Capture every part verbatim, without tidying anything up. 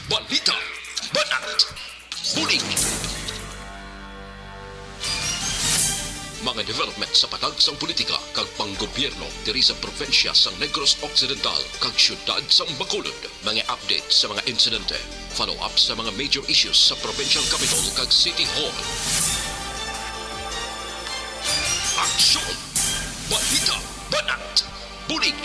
Balita, banat, bulig. Mga development sa patag sang politika kag panggobyerno diri sa probinsya sang Negros Occidental kag siyudad sang Bacolod. Mga update sa mga insidente, follow-up sa mga major issues sa provincial capital kag city hall. Aksyon! Balita, banat, bulig.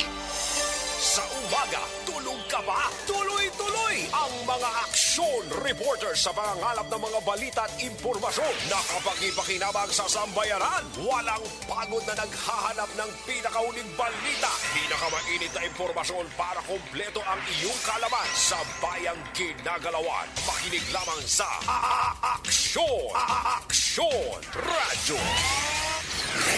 Sa umaga, tulog ka ba? Tuloy-tuloy ang mga aksyon reporter sa pangangalap ng mga balita at impormasyon na kapakipakinabang sa sambayanan. Walang pagod na naghahanap ng pinakauling balita, pinakamainit na impormasyon para kompleto ang iyong kaalaman sa bayang ginagalawan. Makinig lamang sa A-, A-, Aksyon! A-, A-, Aksyon Radyo!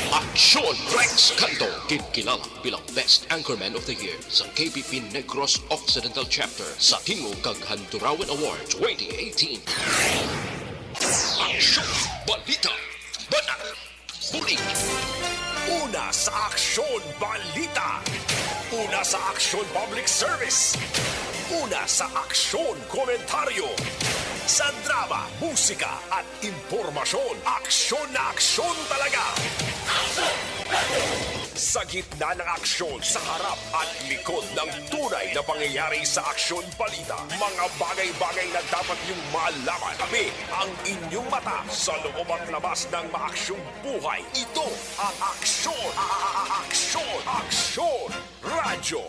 Aksyon! Rex Canto, ginkilala bilang Best Anchorman of the Year sa K P P Negros Occidental Chapter sa tingog kag Handurawan Award twenty eighteen. Aksyon! Balita! Banat! Bulig! Una sa Aksyon Balita. Una sa Aksyon Public Service. Una sa Aksyon Komentaryo. Sa drama, musika, at impormasyon, aksyon na aksyon talaga. Sa gitna ng aksyon, sa harap at likod ng tunay na pangyayari sa Aksyon Balita, mga bagay-bagay na dapat niyong malaman. Kami ang inyong mata sa loob at labas ng maaksyong buhay. Ito ang Aksyon, A-, A-, A-, Aksyon, Aksyon Radyo.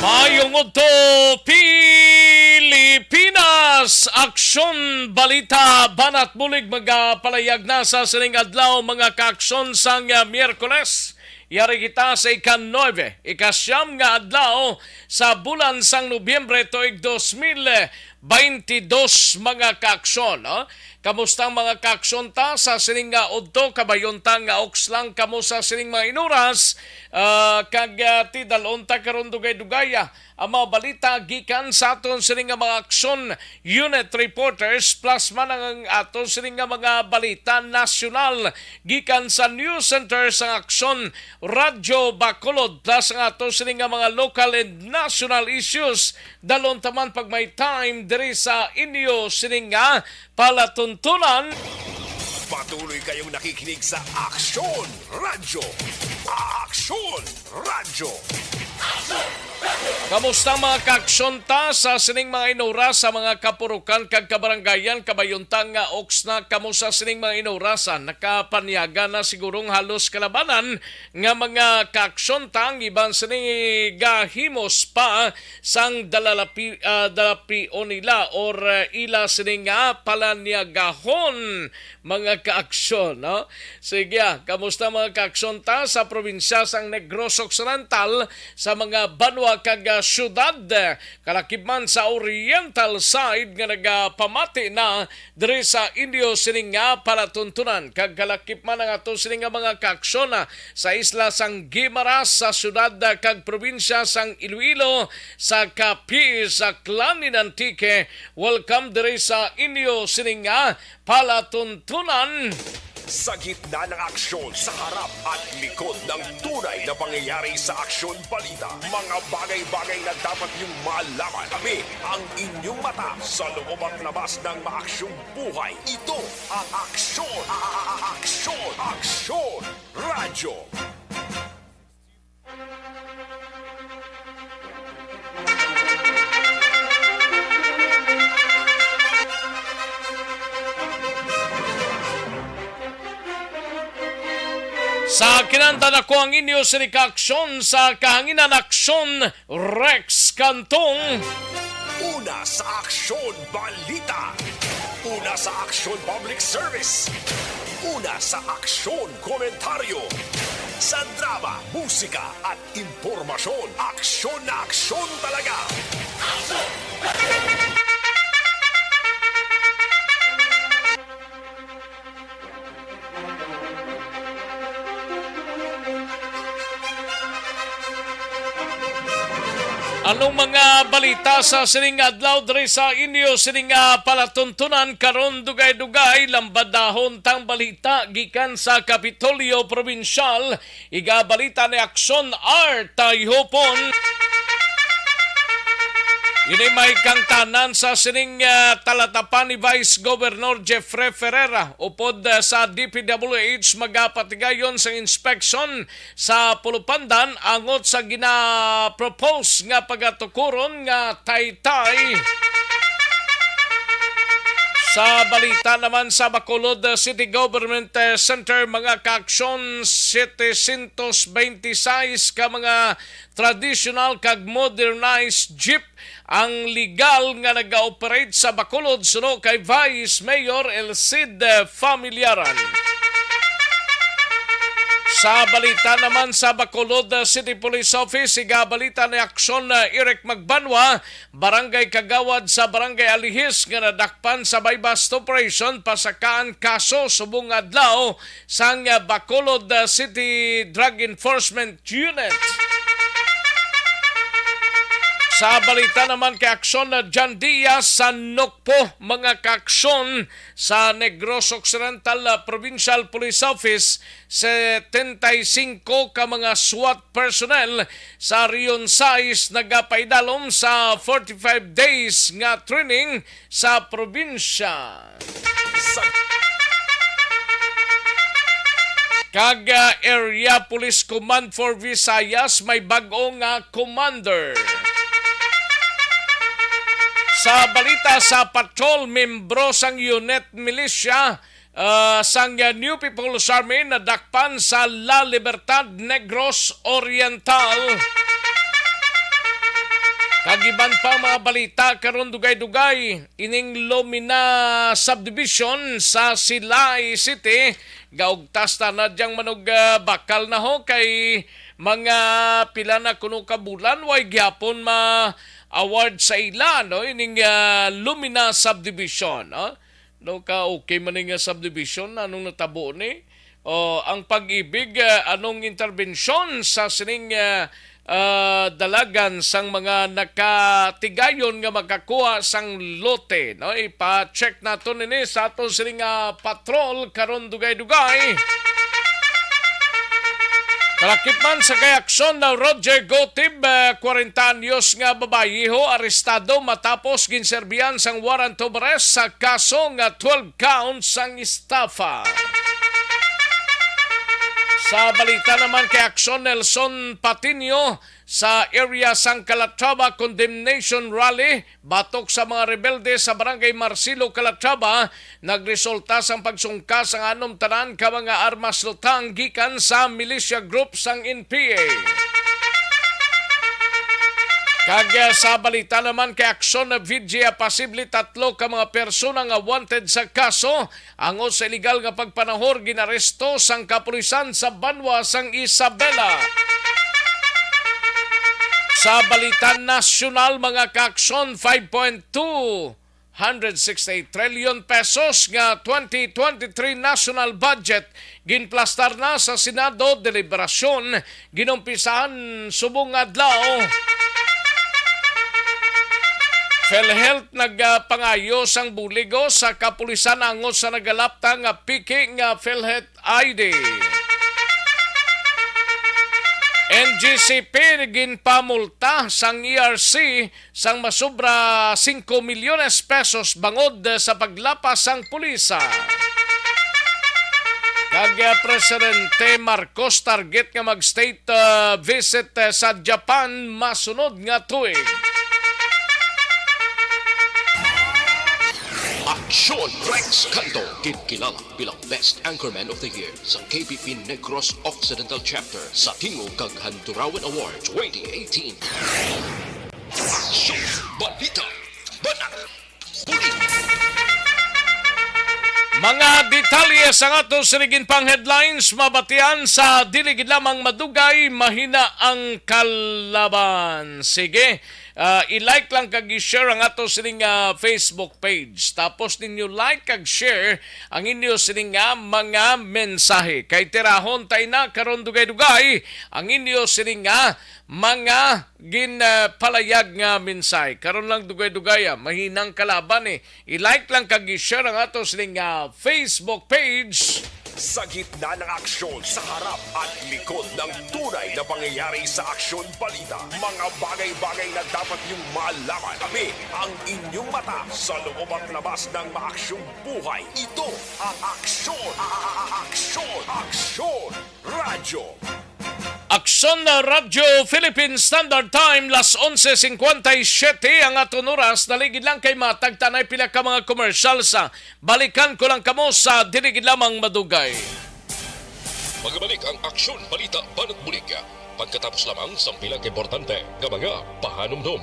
Maayong udto, Pilipinas! Aksyon Balita, Banat Bulig, magapalayag na sa sining adlaw, mga kaaksyon, sang, ah, Miyerkules. Yari kita sa ika-nuebe, ika-siyam nga adlaw sa bulan sang Nobyembre tuig dos mil baynte dos, mga kaaksyon, no? Kamusta ang mga kaaksyon ta sa sining nga udto? Kabayon ta nga uks lang kamo sa sining mga inuras, ah, kag, ah, tidalon ta karon dugay-dugay, ah, ang mga balita gikan sa aton sining nga mga aksyon unit reporters, plus man ang aton sining nga mga balita nasyonal gikan sa news center sang Aksyon Radyo Bacolod, plus ang aton sining nga mga local and national issues. Dalon ta man pag may time diri sa inyo sining nga palatuntunan. Patuloy kayong nakikinig sa Aksyon Radyo. Aksyon Radyo. Kamusta, mga kaaksyon ta sa sining mga inuras, sa mga kapurukan kag kabarangayan? Kabayon ta nga uks na kamo sa sining mga inurasan. Nakapanyaga na sigurong halos kalabanan nga mga kaaksyon ta ang iban sini gahimos pa sang dalalapi-, ah, dalapion nila or, ah, ila sini nga palanyagahon, mga kaaksyon, no? Sige, ah, kamusta, mga kaaksyon ta sa probinsya sang Negros Occidental, sa mga banwa kag, ah, syudad, kalakip man sa oriental side nga nagapamati na diri sa inyo sining nga palatuntunan, kag kalakip man ang ato sining nga mga kaaksyon, ah, sa isla sang Guimaras, sa syudad, ah, kag probinsya sang Iloilo, sa Capiz, Aklan, and Antique. Welcome diri sa inyo sining nga palatuntunan. Sa gitna ng aksyon, sa harap at likod ng tunay na pangyayari sa Aksyon Balita, mga bagay-bagay na dapat niyong malaman. Kami ang inyong mata sa loob at labas ng maaksyong buhay. Ito ang Aksyon, A-, A-, A-, Aksyon, Aksyon Radyo. Sa kinantan ako ang inyo sini ka aksyon sa kahanginan, aksyon, Rex Cantong. Una sa Aksyon Balita. Una sa Aksyon Public Service. Una sa Aksyon Komentaryo. Sa drama, musika at impormasyon. Aksyon na aksyon talaga. Anong mga balita sa sining adlaw diri sa inyo sining, ah, palatuntunan karon? Dugay-dugay, lambadahon tang balita gikan sa Kapitolyo Probinsyal. Igabalita ni Aksyon R. Tayhopon. Ini may kangtanan sa sining, ah, talatapan ni Vice Governor Jeffrey Ferreira upod, ah, sa D P W H magapatigayon sang inspeksyon sa Pulupandan angot sa gina-propose nga pagatukuron nga taytay. Sa balita naman sa Bacolod City Government, eh, Center, mga kaaksyon, setecientos veintiseis ka mga traditional kag modernized jeep ang legal nga nag-ooperate sa Bacolod suno kay Vice Mayor El Cid Familiaran. Sa balita naman sa Bacolod City Police Office, igabalita ni Aksyon Eric Magbanwa, barangay kagawad sa Barangay Alihis nga nadakpan sa buy-bust operation, pasakaan kaso subong adlaw sang Bacolod City Drug Enforcement Unit. Sa balita naman kay Aksyon, John Diaz sa Nokpo, mga kaaksyon, sa Negros Occidental, ah, Provincial Police Office, setenta y cinco ka mga SWAT personnel sa Region sais nagapaidalom sa forty-five days nga training sa probinsya. Sa Kag, ah, Area Police Command for Visayas may bag-o nga commander. Sa balita sa patrol, membro sang unit militia, ah, sang, ah, New People's Army nadakpan sa La Libertad, Negros Oriental. Kag iban pa mga balita karon, dugay-dugay, ining Lumina Subdivision sa Silay City, gaugtas na na diyang manug, ah, bakal na ho kay mga pila na kuno ka bulan way gyapon ma-award sa ila, no, ining, ah, Lumina Subdivision, no? No, ka okay man ni nga subdivision, anong natabo ni? O, ang Pag-ibig, ah, anong interbensyon sa sining, ah, ah, dalagan sang mga nakatigayon nga makakuha sang lote, no? Ipa-check naton ini sa aton sining, ah, patrol karon, dugay-dugay. Kalakip man sa kay aksyon na Roger Gotib, eh, kwarenta anyos nga babayiho, arestado matapos ginserbihan sang warrant of arrest sa kaso nga twelve counts sang estafa. Sa balita naman kay aksyon, Nelson Patiño, sa area sang Calatrava Condemnation Rally, batok sa mga rebelde sa Barangay Marcelo, Calatrava, nagresulta sang pagsungka sang anumtanan ka mga armas lutang gikan sa militia group sang N P A. Kag, eh, sa balita naman kay aksyon na V G A, posible tatlo ka mga persona nga wanted sa kaso angot sa iligal nga pagpanahor ginaresto sang kapulisan sa banwa sang Isabela. Sa balita nasyonal, mga kaaksyon, five point two hundred sixty-eight trillion pesos nga twenty twenty-three national budget ginplastar na sa Senado deliberasyon ginumpisahan subong adlaw. PhilHealth nagpangayo sang bulig sa kapulisan angot sa nagalapta nga peke nga PhilHealth I D. N G C P ginpamulta sang E R C sang masobra singko milyones pesos bangod sa paglapas sang pulisa. Kag, eh, Presidente Marcos target nga mag-state, eh, visit, eh, sa Japan masunod nga tuig. Aksyon Rex Canto, ginkilala bilang Best Anchorman of the Year sa K P P Negros Occidental Chapter sa Tingog kag Handurawan Award twenty eighteen. Aksyon, balita, banat, bulig. Mga detalye sa aton sining pang headlines mabatian sa dili gid lamang madugay, mahina ang kalaban. Sige, Ah, i-like lang kag i-share ang ato sining, ah, Facebook page. Tapos ninyo like kag share ang inyo sining nga mga mensahe. Kay tirahon tay na karon dugay-dugay ang inyo sining nga mga ginpalayag nga mensahe. Karon lang dugay-dugay, ah, mahinang kalaban, eh. I-like lang kag i-share ang ato sining nga Facebook page. Sa gitna ng aksyon, sa harap at likod ng tunay na pangyayari sa Aksyon Balita, mga bagay-bagay na dapat niyong malaman. Kami ang inyong mata sa loob at labas ng maaksyong buhay. Ito ang Aksyon, a- a- a- Aksyon, Aksyon Radyo. Aksyon na Radyo Philippine Standard Time, las onse cincuenta y siete ang aton oras. Daligid lang kay matagtanay pila ka mga commercials sa Balikan ko lang kamo sa dili gid lamang madugay. Magabalik ang Aksyon Balita Banat Bulig pagkatapos lamang sang pila ka importante nga mga pahanumdom.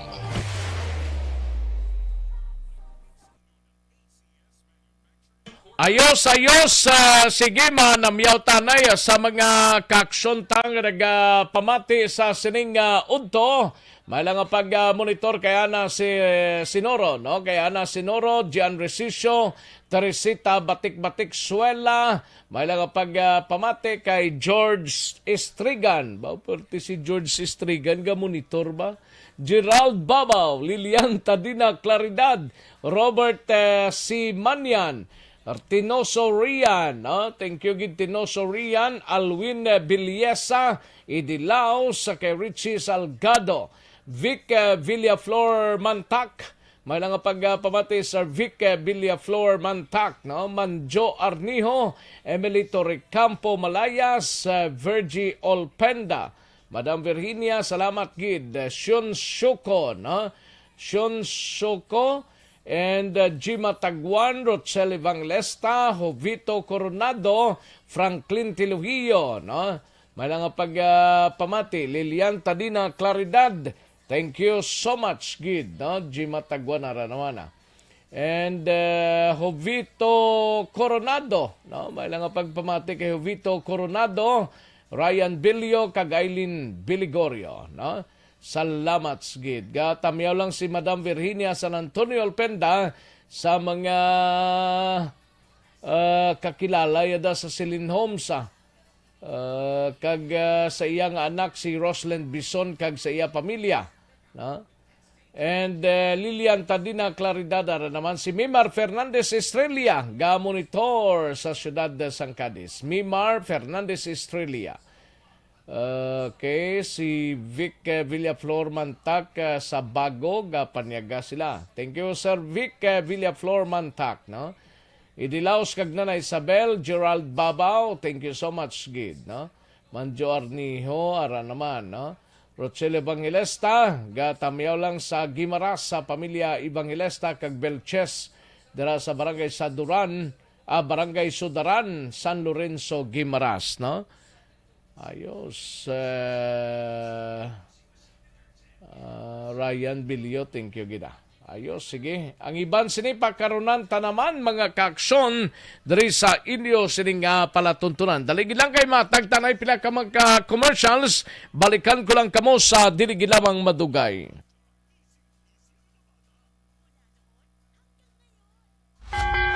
Ayos, ayos. Ah, sige, manamyaw tanay, ah, sa mga kaaksyon ta nga nagapamati sa sining, ah, udto. May lang nga pag, ah, monitor kay ana si, eh, Sinoro, no? Kay ana Sinoro, Gian Resicio, Teresita Batik-Batik Suela. May lang nga pag, ah, pamati kay George Estrigan. Ba, perti si George Estrigan ga monitor ba? Gerald Babaw, Lilian Tadina Claridad, Robert, eh, C. Manian, Tinoso Rian, no? Thank you gid, Tinoso Rian, Alwin, eh, Biliesa, Idilao, sa kay Richie Salgado, Vic, eh, Villaflor Mantak, may lang nga pag, ah, pamati sa Vic, eh, Villaflor Mantak, no? Manjo Arnijo, Emilito Ricampo Malayas, eh, Virgie Olpenda, Madam Virginia, salamat gid. Eh, Shun Shuko, no? Shun Shuko, and, uh, Jima Taguan, Rochelle Evangelista, Jovito Coronado, Franklin Tilujillo, no? May lang nga pag, ah, pamati, Lilian Tadina Claridad. Thank you so much gid, no? Jima Taguan ara naman, ah. And, uh, Jovito Coronado, no? May lang nga pagpamati kay Jovito Coronado, Ryan Bilio, kag Aileen Biligorio, no? Salamat gid. Gatamyaw lang si Madam Virginia San Antonio Alpenda sa mga, ah, kakilala yada sa Celine Homes, ah. Ah, kag, ah, sa iya nga anak si Rosland Bison kag sa iya pamilya, no? And, ah, Lilian Tadina Claridad, ara naman si Mimar Fernandez Estrella, ga monitor sa siyudad sang Cadiz. Mimar Fernandez Estrella. Okay, si Vic, eh, Villaflor Mantak, eh, sa Bago, gapanyaga sila. Thank you, Sir Vic, eh, Villaflor Mantak, no? Idilaos kag Nana Isabel, Gerald Babao, thank you so much gid, no? Manjo Arnijo, ara naman, no? Rochelle Evangelista, gatamyaw lang sa Guimaras, sa pamilya Evangelista kag Belches, dira sa Barangay Saduran, ah, Barangay Sudaran, San Lorenzo, Guimaras, no? Ayos, eh, ah, Ryan Bilio, thank you gid, ah. Ayos, sige. Ang iban sini pakarunan ta naman, mga kaaksyon, diri sa inyo sining nga palatuntunan. Dali gid lang kay matagtanay pila ka mga commercials. Balikan ko lang kamo sa dili gid lamang madugay.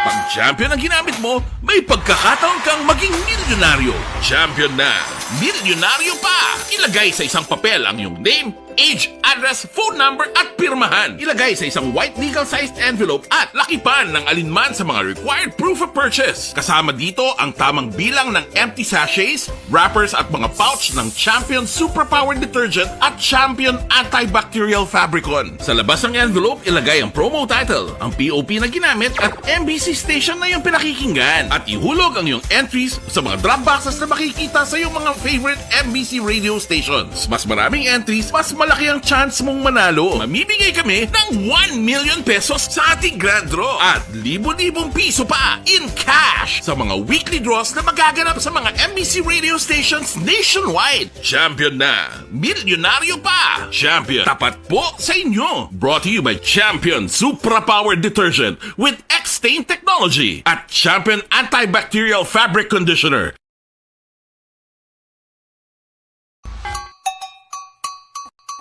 Pag champion ang ginamit mo, may pagkakataon kang maging milyonaryo. Champion na, milyonaryo pa! Ilagay sa isang papel ang iyong name, age, address, phone number, at pirmahan. Ilagay sa isang white legal-sized envelope at lakipan ng alinman sa mga required proof of purchase. Kasama dito ang tamang bilang ng empty sachets, wrappers at mga pouch ng Champion Superpower Detergent at Champion Antibacterial Fabricon. Sa labas ng envelope, ilagay ang promo title, ang P O P na ginamit at M B C station na iyong pinakikinggan. At ihulog ang iyong entries sa mga drop boxes na makikita sa iyong mga favorite M B C radio stations. Mas maraming entries, mas malaki ang chance mong manalo. Mamimigay kami ng one million pesos sa ating grand draw at libo-libong piso pa in cash sa mga weekly draws na magaganap sa mga M B C radio stations nationwide. Champion na! Milyonaryo pa! Champion, tapat po sa inyo! Brought to you by Champion Supra Power Detergent with X-Stain Technology at Champion Antibacterial Fabric Conditioner.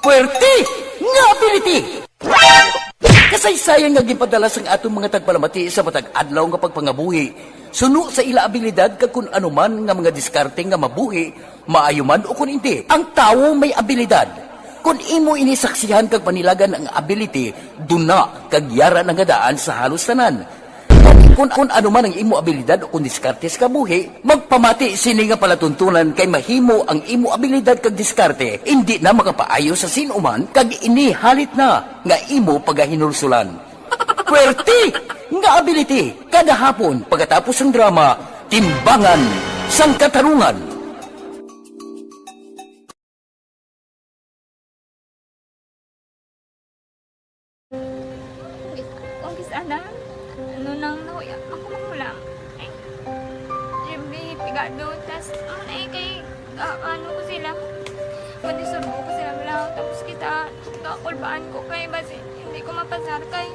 Puwerte! Nga ability! Kasaysayan nga ginpadala sang aton mga tagpalamati sa matag adlaw nga pagpangabuhi, suno sa ila abilidad kag kun ano man nga mga diskarte nga mabuhi, maayo man o kun indi. Ang tawo may abilidad. Kun imo ini saksihan kag panilagan ang ability, duna kag yara na nga daan sa halos tanan. Kani kun, kun ano man ang imo abilidad o kun diskarte sa kabuhi, magpamati sini nga palatuntunan kay mahimo ang imo abilidad kag diskarte indi na makapaayo sa sin-o man kag ini halit na nga imo pagahinulsulan. Pwerte nga ability kada hapon pagkatapos sang drama, Timbangan sang Katarungan. Kung kis-, kung kis-, ana, ano nang nahuya, ako magulang. Ay, Jimmy, pigado, tas, ano na eh, kay, ah, ano ko sila, pwede surbo ko sila lang, tapos kita, kakulbaan ko kay, basi, hindi ko mapasar kay.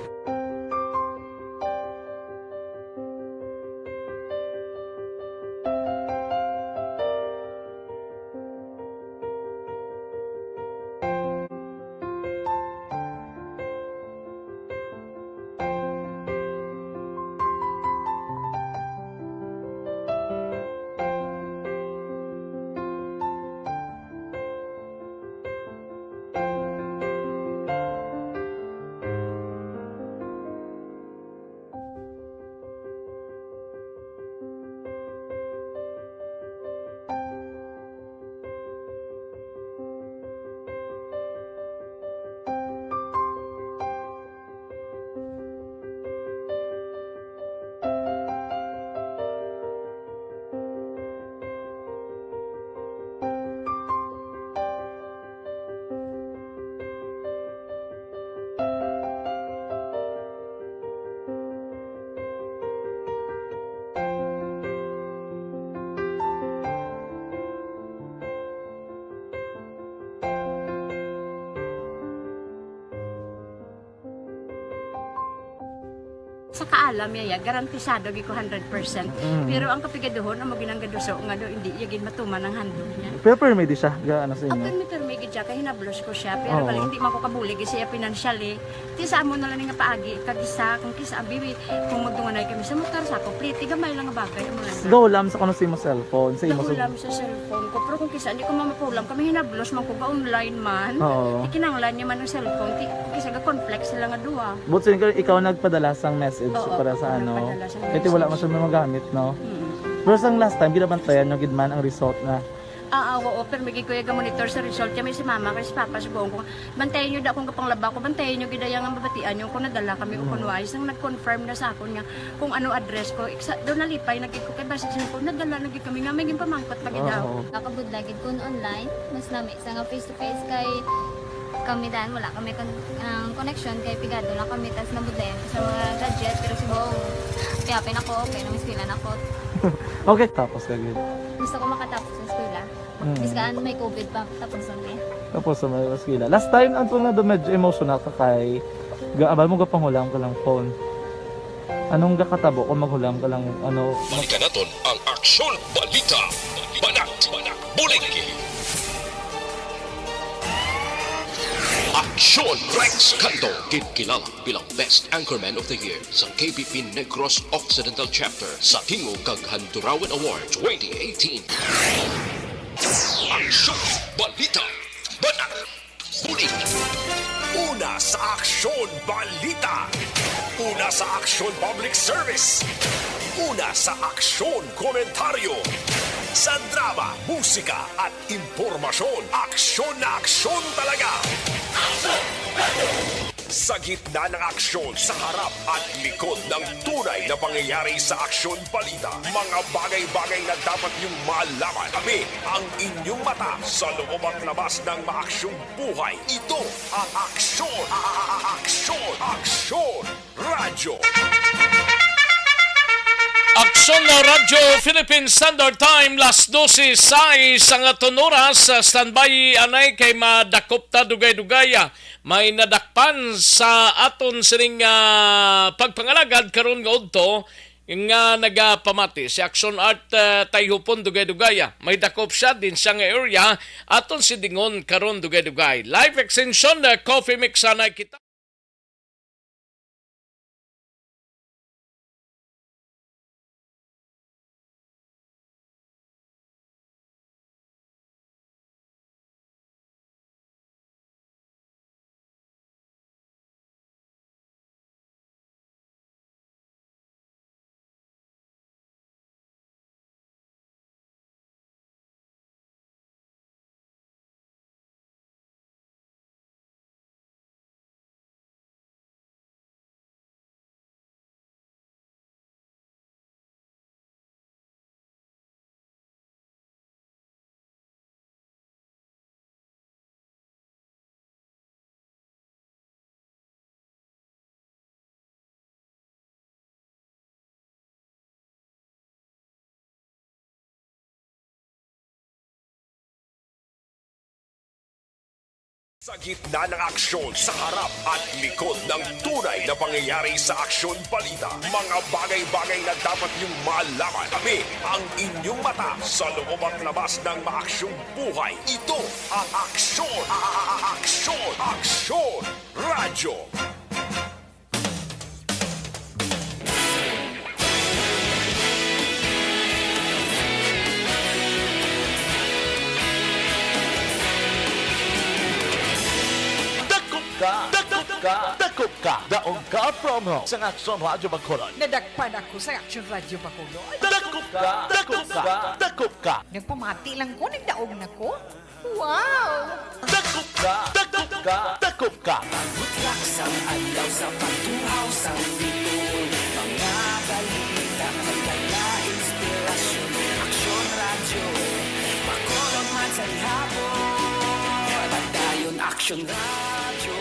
Sa kaalam niya, ya, garantisado gid ko hundred percent. Mm. Pero ang kapigaduhon, amo gid ang gaduso nga do, hindi iya gid matuman ang handog niya. Pero permi di siya, ga, ano sa inyo? Permi, permi gid siya, kay hinablos ko siya. Pero Oo. Bali, hindi man ko kabulig siya financially. Ti sa amo na lang nga paagi, kag isa, kung kisa, abi, kung magdunganay kami sa motor, sa ako, pliti, gamay lang nga bagay, amo lang. Gahulam sa kuno sa imo cellphone, sa imo Gahulam sa cellphone ko, pero kung kisa, hindi ko mamapulam, kami hinablos man ko, ga-online man. Oo. Ikinanglan niya man ang cellphone, ti, kisa ga-conflict sila nga duha. But so, ikaw, ikaw nagpadala sang message Oo, para sa ako ano? Nagpadala sang Kaya wala message. Masyadong magamit, no? Mm. Pero sang last time, ginabantayan nyo gid man ang result na? Ah, ah, oo, pero may gid ko yung monitor sa result. Kami si mama, kay si papa, sugoon ko. Bantayan nyo da kung kapanglaba ko, bantayan nyo gid ang mabatian nyo kung nadala kami o Mm. kung wais. Nang nag-confirm na sa akon nga kung ano address ko, iksa, doon nalipay na gid ko kay basi sa ko, nadala na gid kami nga may ginpamangkot pa gid daw. Oo. Nakabudlay gid kun online, mas nami sa nga face to face kay kami dan wala kami kon-, ang connection kay pigado lang kami tas nabudlayan ko sa mga gadget pero si Bong kaya pin ako okay nang eskwela na ko. Okay, tapos ka gid. Gusto ko makatapos sa eskwela. Mm. Bis kaan may covid pa tapos ang eh. Tapos sa mga eskwela. Last time, ang tunga do medyo emotional ka kay gaabal mo gapanghulam ka lang phone. Anong gakatabo kung maghulam ka lang, ano, mag- Balikan naton ang Aksyon Balita. Banat, bulig. Aksyon Rex Canto, ginkilala bilang Best Anchorman of the Year sa K B P Negros Occidental Chapter sa Tingog kag Handurawan Award twenty eighteen. Aksyon Balita. Banat. Bulig. Una sa Aksyon Balita. Una sa Aksyon Public Service. Una sa Aksyon Komentaryo. Sa drama, musika, at impormasyon, aksyon na aksyon talaga. Sa gitna ng aksyon, sa harap at likod ng tunay na pangyayari sa Aksyon Balita, mga bagay-bagay na dapat niyong malaman. Kami ang inyong mata sa loob at labas ng maaksyong buhay. Ito ang Aksyon, a-, a-, a-, Aksyon, Aksyon Radyo. Aksyon na Radyo Philippine Standard Time, las dose sais ang aton oras. Standby anay kay madakop ta dugay-dugay. May nadakpan sa aton sining, ah, pagpangalagad karon nga udto. nga nagapamati si Action Art, ah, Tayhupon Dugay-Dugay, ah. May dakop siya din siya nga area, aton si Dingon karon Dugay-Dugay. Live extension, ah, coffee mix sana kita. Sa gitna ng aksyon, sa harap at likod ng tunay na pangyayari sa Aksyon Balita, mga bagay-bagay na dapat niyong malaman. Kami ang inyong mata sa loob at labas ng maaksyong buhay. Ito ang Aksyon, a- a- a- Aksyon, Aksyon Radyo. Dakop ka, dakop ka, dakop ka. Daog ka from home sa Aksyon Radyo Bacolod. Nadakpan ako sa Aksyon Radyo Bacolod. Dakop ka, dakop ka, dakop ka. Nagpamati lang ko, nagdaog na ko. Wow! Dakop ka, dakop ka, dakop ka. Butlak sang adlaw sa pagtuhaw sang bituon. Mga balita may dala inspirasyon. Aksyon Radyo, Bacolod man sa gihapon. Padayon Aksyon Radyo,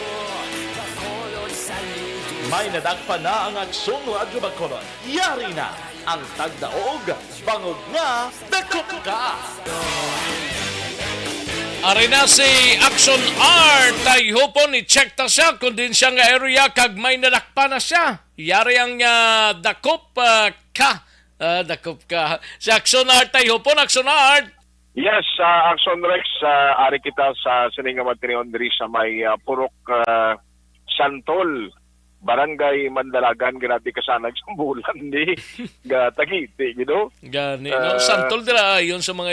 Bacolod sa lido. May nadakpan na ang Aksyon Radyo Bacolod. Yari na ang tagdaog, bangod nga dakop ka. Ari na si Action Art Tayhupon, i-check ta siya kung din siya nga area kag may nadakpan na siya. Yari ang, ah, dakop, ah, ka. Ah, dakop ka. Si Action Art Tayhupon, Action Art. Yes, ah, Action Rex, ah, ari kita sa sining nga mga tinion diri sa may, ah, Purok, ah, Santol, Barangay Mandalagan, grabe ka sana sa bulan ni ga Tagiti, you know? Gani, no? Ah, Santol dira ayon sa mga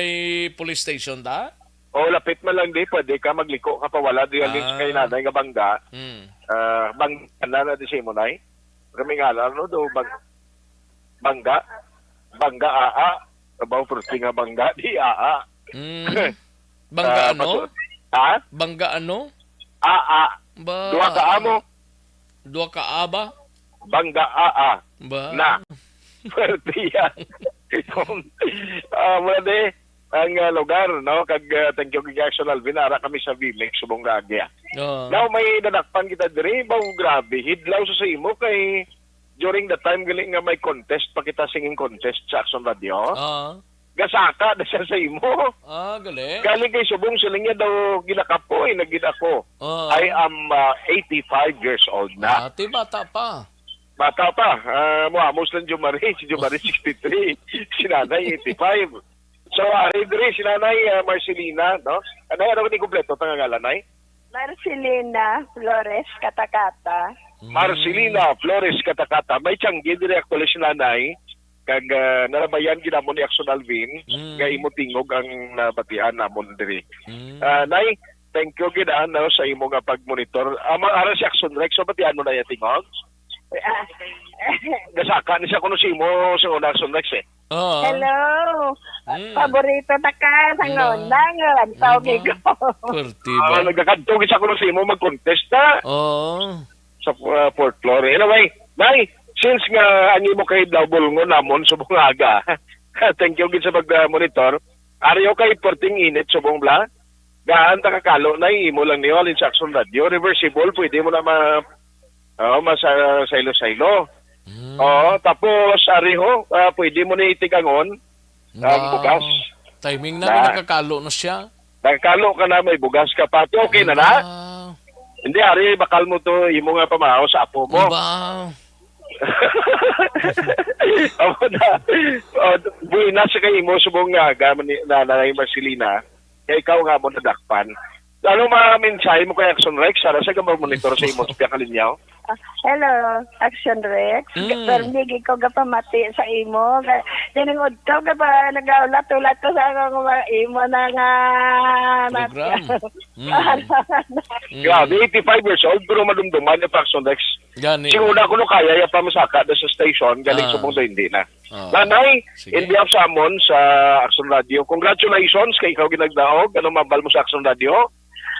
police station, ta? O, lapit man lang di, pwede ka magliko ka pa, wala di alin sa Ah. kay nanay nga bangga. Mm. Ah, bangga na na di si mo, nay? Kami nga lang, no? Do, bang-, bangga? Bangga, aa. Abaw, perti nga bangga, di, aa. Mm. Bangga Ah, ano? pasu-, ha? Bangga ano? Aa. Ba. Dua ka amo. Dua ka aba? Bangga, aa. Ba. Na. Perti yan. Ah, mula di, ang, ah, lugar, no? Kag, ah, thank you, kay Action Alvin. Ara kami sa Vimex, subong nga agya. Oo. Now, may nadakpan kita diri. Baw, grabe. Hidlaw sa sa imo kay during the time gali nga may contest pa kita, singing contest sa Action Radio. Oo. Gasaka na siya sa imo. Ah, gali. Galing kay subong siling niya daw, ginakapoy na gid ako. Oo. I am, ah, eighty-five years old na. Ah, ti bata pa. Bata pa. Ah, muamos lang Jumari. Si Jumari sixty-three. Si Nanay eighty-five. So, ari diri si Nanay, ah, Marcelina, no? Anay, ano ni kompleto pangangalan, Nay? Marcelina Flores Katakata. Mm. Marcelina Flores Katakata. May tiyanggi diri actually si Nanay. Kag, ah, nalabayan gid namon ni Action Alvin Mm. nga imo tingog ang nabatian namon diri. Mm. Ah, Nay, thank you gid, ah, no, sa imo nga pag-monitor. Ah, ma-, ara si Action Rex, so batian mo na iya tingog? Ah. Gasaka ni siya kuno si imo sa una, Action Rex, eh. Oo. Hello. Mm. Paborito ta ka sa Ba? Ngonangon. Ba? Tawgi ko. Perti Ah, ba? Nagakadto gid siya kuno si imo mag-contest, ha? Oo. Sa, uh, fourth floor. Anyway, Nay, since nga ang imo kay double ngo namon subong aga, thank you gid sa pag-, uh, monitor. Ari, okay, perting init subong bla. Gaan ta kakalo na imo lang niyo, alin sa Action Radio. Reversible, pwede mo na ma-, oh, masa-, saylo-saylo. Mm. Oo, tapos, ari ho, ah, pwede mo na itigangon ang Wow. bugas. Timing na, Na. Nakakalo na siya. Nakakalo ka na, may bugas ka pa. Ti, okay na na? Ba? Hindi, ari, bakal mo to, imo nga pamahaw sa apo mo. Ba? Amo na. Oh, buenas sa kay imo, subong nga, ga-, ni, na, Nanay Marcelina. Kay ikaw nga mo nadakpan. Ano mga mensahe mo kay Action Rex? Sana sa gamba monitor sa imo sa Piakalinyaw? Ah, hello, Action Rex. Mm. Permi gid ko gapamati sa imo. Ga-, dining udto ka ba nagaulat-ulat ko sa akong mga imo na nga Program. Mm. Mm. Grabe, eighty-five years old, pero madumduman yung Action Rex. Gani. Siguro na kuno kaya ya pa masaka na sa station, galing Ah. subong sa hindi na. Ah. Nanay, Sige. in behalf sa amon sa Action Radio, congratulations kay ikaw ginagdaog. Ano mabal mo sa Action Radio?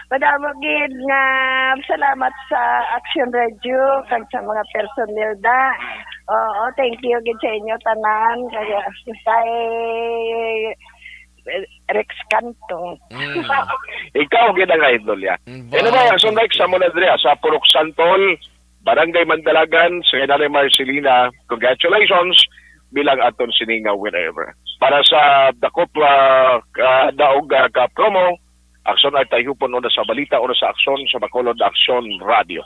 Madamo gid nga salamat sa Action Radio kag sa mga personnel da. Oo, thank you gid sa inyo tanan. Kaya kay Rex Canto. Mm. Ikaw gid ang idol ya. Mm, Ano ba ba? ang sunday sa muna diri sa Purok Santol, Barangay Mandalagan, sa Nanay Marcelina? Congratulations bilang aton sini nga winner. Para sa dakop, ah, ka daog, ah, ka promo, Aksyon Art Tayhupon, una sa balita, una sa aksyon, sa Bacolod Aksyon Radio.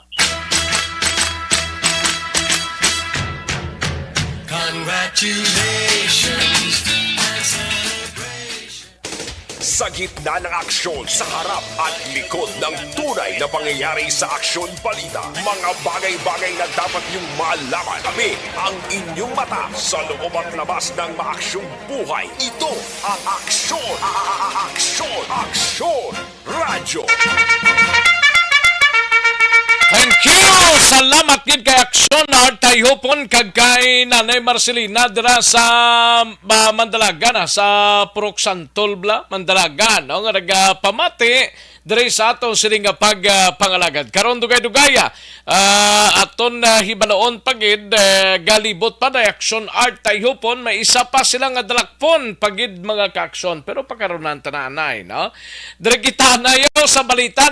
Congratulations and celebration. Sa gitna ng aksyon, sa harap at likod ng tunay na pangyayari sa aksyon balita, mga bagay-bagay na dapat niyong malaman. Kami ang inyong mata sa loob at labas ng maaksyong buhay. Ito ang Aksyon, a-, a-, a-, Aksyon, Aksyon Radyo. Thank you! Salamat gid kay Aksyon Art Tayhupon kag kay Nanay Marcelina dira sa, ah, Mandalagan, ah, sa Purok Santol bala, Mandalagan, no, nga nagapamati diri sa aton sini nga pag, ah, pangalagad. Karon dugay-dugay, ah, ah, aton, ah, hibaloon pa gid, eh, galibot pa na Aksyon Art Tayhupon, may isa pa sila nga dalakpon pa gid, mga kaaksyon. Pero pakarunan ta na anay, no? Diri kita nayo sa balita.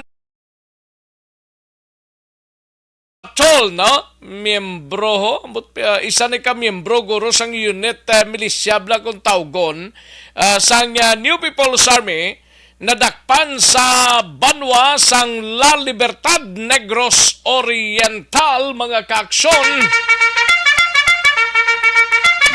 Patrol, no? Miyembro, ho? Ambot, ah, isa ni ka miyembro, guro, sang unit, ah, militia bala kung tawgon, ah, sang, ah, New People's Army, nadakpan sa banwa sang La Libertad, Negros Oriental, mga kaaksyon.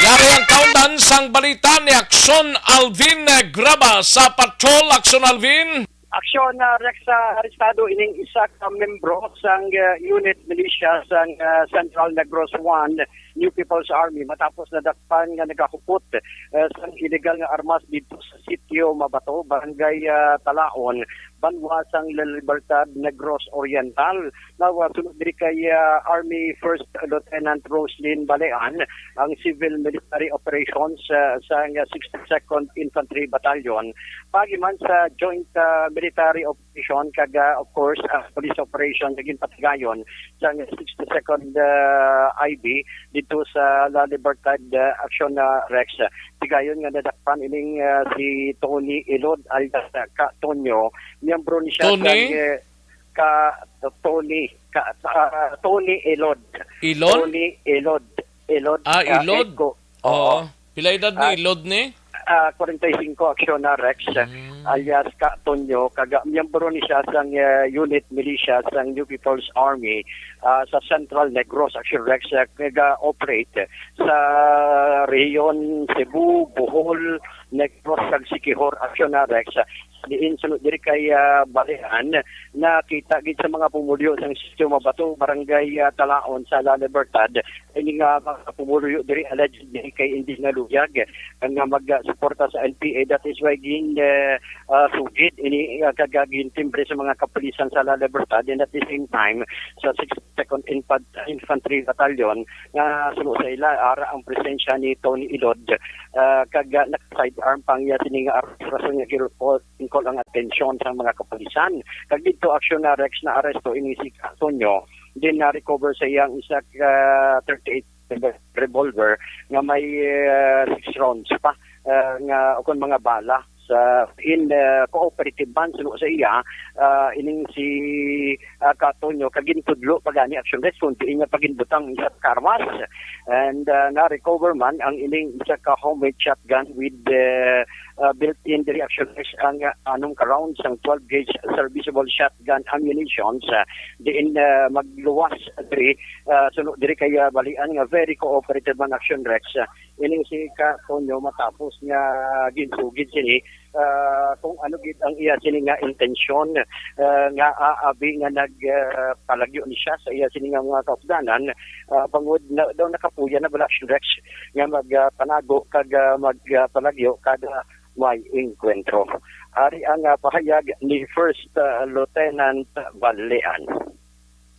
Yari ang kaundan sang balita ni Aksyon Alvin Graba sa Patrol. Aksyon Alvin. Aksyon, ah, Rex, ah, arestado ining isa ka membro sang, ah, unit militia sang, ah, Central Negros One New People's Army matapos nadakpan nga nagahupot, ah, sang illegal nga armas didto sa Sitio Mabato, Barangay, ah, Talaon, banwa sang La Libertad, Negros Oriental. Now, ah, sunod diri kay, ah, Army First Lieutenant Roslyn Balean, ang Civil Military Operations, ah, sang sixty-second Infantry Battalion, paagi man sa Joint, ah, Military Operation kag, ah, of course, ah, Police Operation nga ginpatigayon sang sixty-second, ah, I B didto sa La Libertad, ah, Action, ah, Rex. Tigayon nga nadakpan ining, ah, si Tony Ilod alias, ah, Ka Tonyo. Miyembro ni siya Tony? sang, eh, Ka Tony, Ka, ah, Tony Ilod. Ilon? Tony Ilod. Ilod, Ah, ah, Ilod? Echo. Oo. Oo. Pila edad ni Ah, Ilod ni? ah, forty-five, Aksyon na Rex, Mm. alias Ka Tonyo, kag miyembro ni siya sang, eh, unit militia sang New People's Army, ah, sa Central Negros, Aksyon Rex, eh, nag-operate sa rehiyon Cebu, Bohol, Negros, kag Siquijor, Aksyon na Rex. Diin sunod diri kay, ah, Balean, nakita gid sa mga pumuluyo sang Sitio Mabato, Barangay, ah, Talaon sa La Libertad, ini nga mga pumuluyo diri allegedly kay indi naluyag nga magsuporta sa N P A. That is why gin, eh, ah, sugid ini, ah, kag gintimbre sa mga kapulisan sa La Libertad, and at the same time sa sixty-second Infant-, Infantry Battalion nga suno sa ila ara ang presensya ni Tony Ilod, ah, kag, ah, naka-sidearm pa niya sini nga armas, rason nga gin-call ang atensyon sa mga kapulisan. Kag didto, Aksyon na Rex, na aresto ini si Antonio. Then na-recover sa iyang isa ka thirty-eight revolver nga may, eh, six rounds pa, eh, nga, o kon mga bala. sa in, ah, cooperative man suno sa iya, ah, ining si, ah, Ka Tonyo, kag gintudlo pa gani, Action Rex, kung diin niya pa ginbutang isa ka armas. And, ah, na-recover man ang ining isa ka homemade shotgun with, ah, ah, built-in diri, Action Rex, ang, ah, anom ka rounds sang twelve gauge serviceable shotgun ammunitions, ah, diin, ah, magluwas diri, ah, suno diri kay, ah, balian nga very cooperative man, Action Rex, ah, ining si Ka Tonyo matapos nga ginsugid sini, ah, kung ano gid ang iya sini nga intensyon, ah, nga aabi nga nag, ah, palagyo ni siya sa iya sini nga mga kaupdanan, ah, bangod na, daw nakapuya na bala, Action Rex, nga mag, ah, panago kag, ah, mag, ah, palagyo kada may engkwentro. Ari ang, ah, pahayag ni First, ah, Lieutenant Balean.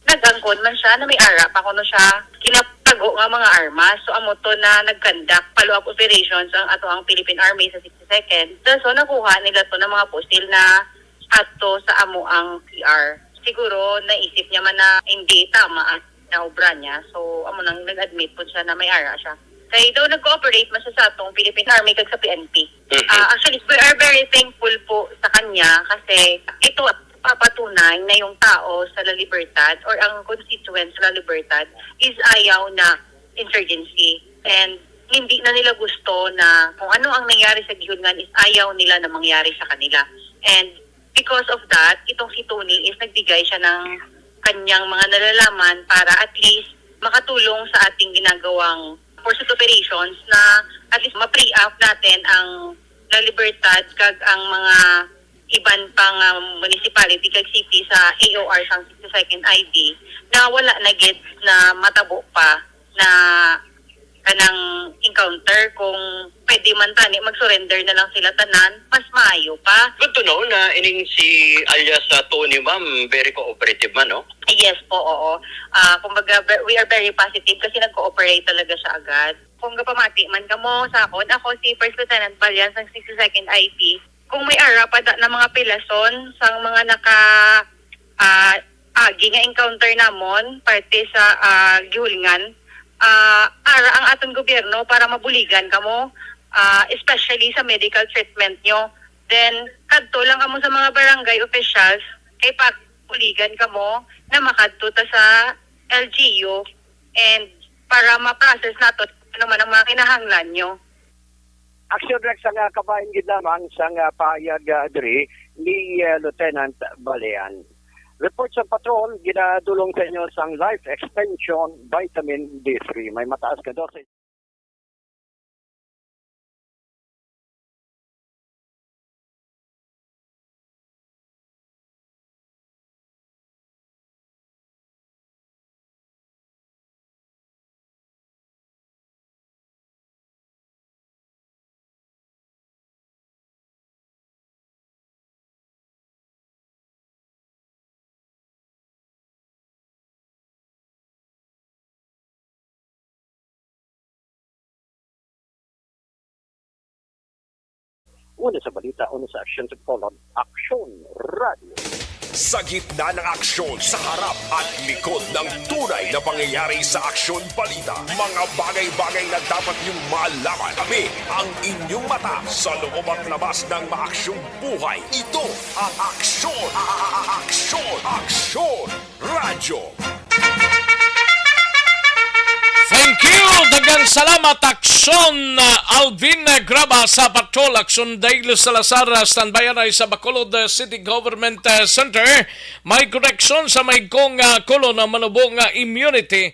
Nag-angkon man siya na may ara pa kuno siya ginatago nga mga armas. So, amo to na nag-conduct follow-up operations ang ato ang Philippine Army sa sixty-second. So, so, nakuha nila to ng mga pusil na ato sa amo ang C R. Siguro, naisip niya man na hindi tama ang naobra niya. So, amo nang nag-admit po siya na may ara siya. Kay daw nag-cooperate man siya sa atong Philippine Army kag sa P N P. Mhm. Ah, actually, we are very thankful po sa kanya kasi ito papatunay na yung tao sa La Libertad or ang constituents sa La Libertad is ayaw na insurgency. And hindi na nila gusto na kung ano ang nangyari sa Gihulngan is ayaw nila na mangyari sa kanila. And because of that, itong si Tony is nagbigay siya ng kanyang mga nalalaman para at least makatulong sa ating ginagawang pursuit operations na at least ma-preempt natin ang La Libertad kag ang mga iban pang, ah, municipality kag city sa A O R sang sixty-second I D na wala na gid na matabo pa na kanang encounter. Kung pwede man tani mag-surrender na lang sila tanan, mas maayo pa. Good to know na ining si alias, ah, Tony, ma'am, very cooperative man, no? Yes po, oo. Ah, kumbaga, ve-, we are very positive kasi nag-cooperate talaga siya agad. Kung gapamati man kamo sa akon, ako si First Lieutenant Balian sang sixty-second I P. Kung may ara pa da na mga pilason sang mga naka, ah, agi nga encounter namon parte sa, ah, Gihulngan, ah, ara ang aton gobyerno para mabuligan kamo, ah, especially sa medical treatment nyo. Then, kadto lang kamo sa mga barangay officials kay pabuligan kamo na makadto ta sa L G U and para ma-process nato ano man ang mga kinahanglan nyo. Action Rex, ang, ah, kabahin gid lamang sang, ah, pahayag, ah, diri ni, ah, Lieutenant Balean. Report sa patrol, ginadulong sa inyo sang Life Extension Vitamin D three. May mataas nga dose. Una sa balita, una sa aksyon, sa kolon, Aksyon Radio. Sa gitna ng aksyon, sa harap at likod ng tunay na pangyayari sa Aksyon Balita, mga bagay-bagay na dapat niyong malaman. Kami ang inyong mata sa loob at labas ng maaksyong buhay. Ito ang Aksyon, a-, a-, a-, Aksyon, Aksyon Radyo. Thank you! Daghang salamat, Aksyon, uh, Alvin Graba sa Patrol, Aksyon Dale Salazar, uh, standby anay sa Bacolod, uh, City Government, uh, Center. May koreksyon sa may kong, uh, kolon na manubo nga immunity.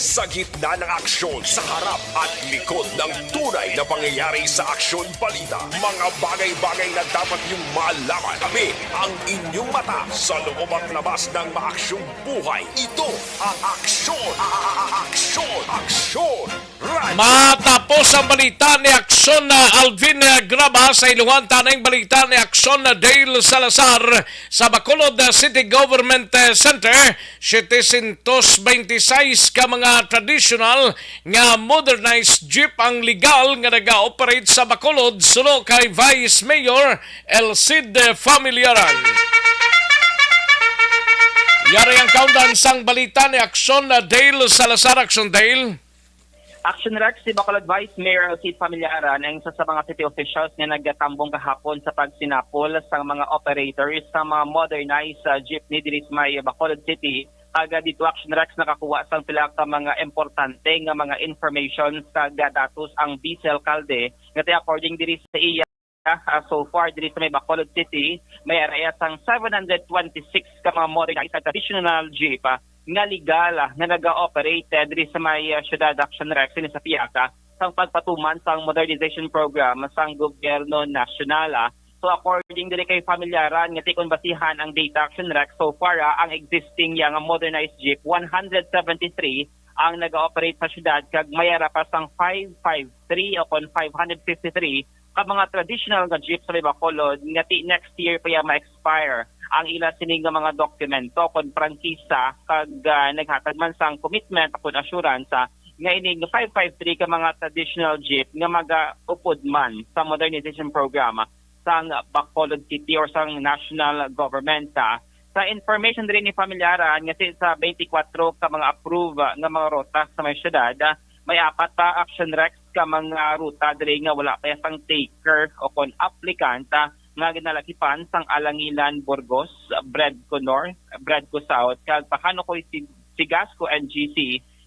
Sa gitna ng aksyon, sa harap at likod ng tunay na pangyayari sa Aksyon Balita, mga bagay-bagay na dapat niyong malaman. Kami ang inyong mata sa loob at labas ng maaksyong buhay. Ito ang Aksyon, a- a- a- Aksyon, Aksyon Radyo. Matapos ang balita ni Aksyon na Alvin, eh, Graba, sa iluhan ta na ang balita ni Aksyon na Dale Salazar sa Bacolod, eh, City Government, eh, Center. Setecientos veintiseis ka mga traditional nga modernized jeep ang legal nga naga-operate sa Bacolod, suno kay Vice Mayor Elcid Familiaran. Yari ang kaundan sang balita ni Aksyon na Dale Salazar. Aksyon Dale. Action Rex, si Bacolod Vice Mayor Elcid Familiaran ang isa sa mga city officials nga nagatambong kahapon sa pagsinapol sa mga operators sa mga modernized, ah, jeepney diri sa may Bacolod City. Kag, ah, dito, Action Rex, nakakuha sang pila ka mga importante nga mga information kag, ah, datos ang Vice Alcalde. Nga ti, according diri sa iya, ah, so far diri sa may Bacolod City, may araya sang seven hundred twenty-six ka mga modernized kag traditional jeep, ah, nga legal, ah, nga naga-operate, eh, diri sa may, ah, syudad, Action Rex, ini sa piyaka sang pagpatuman sang modernization program sang gobyerno nasyonal, ah. So, according diri kay Familiaran, nga ti kon basihan ang data, Action Rex, so far, ah, ang existing yang modernized jeep, one hundred seventy-three ang naga-operate sa syudad, kag may ara pa sang five five three o kon five hundred fifty-three ka mga traditional nga jeep sa may Bacolod nga ti next year pa iya ma-expire ang ila sini nga mga dokumento kon prangkisa, kag, ah, naghatag man sang commitment o kon assurance, ah, nga ining five five three ka mga traditional jeep nga magaupod man sa modernization program, ah, sang Bacolod City or sang national government, ah. Sa information diri ni Familiaran nga si, sa twenty-four ka mga approve, ah, nga mga ruta sa may syudad, ah, may apat pa, Action Rex, ka mga ruta diri nga wala pa sang taker o kon applicant, ah, nga ginalakipan sang Alangilan, Burgos, Bredco North, Bredco South, kag Pahanukoy, Sig-, Sigasco, N G C,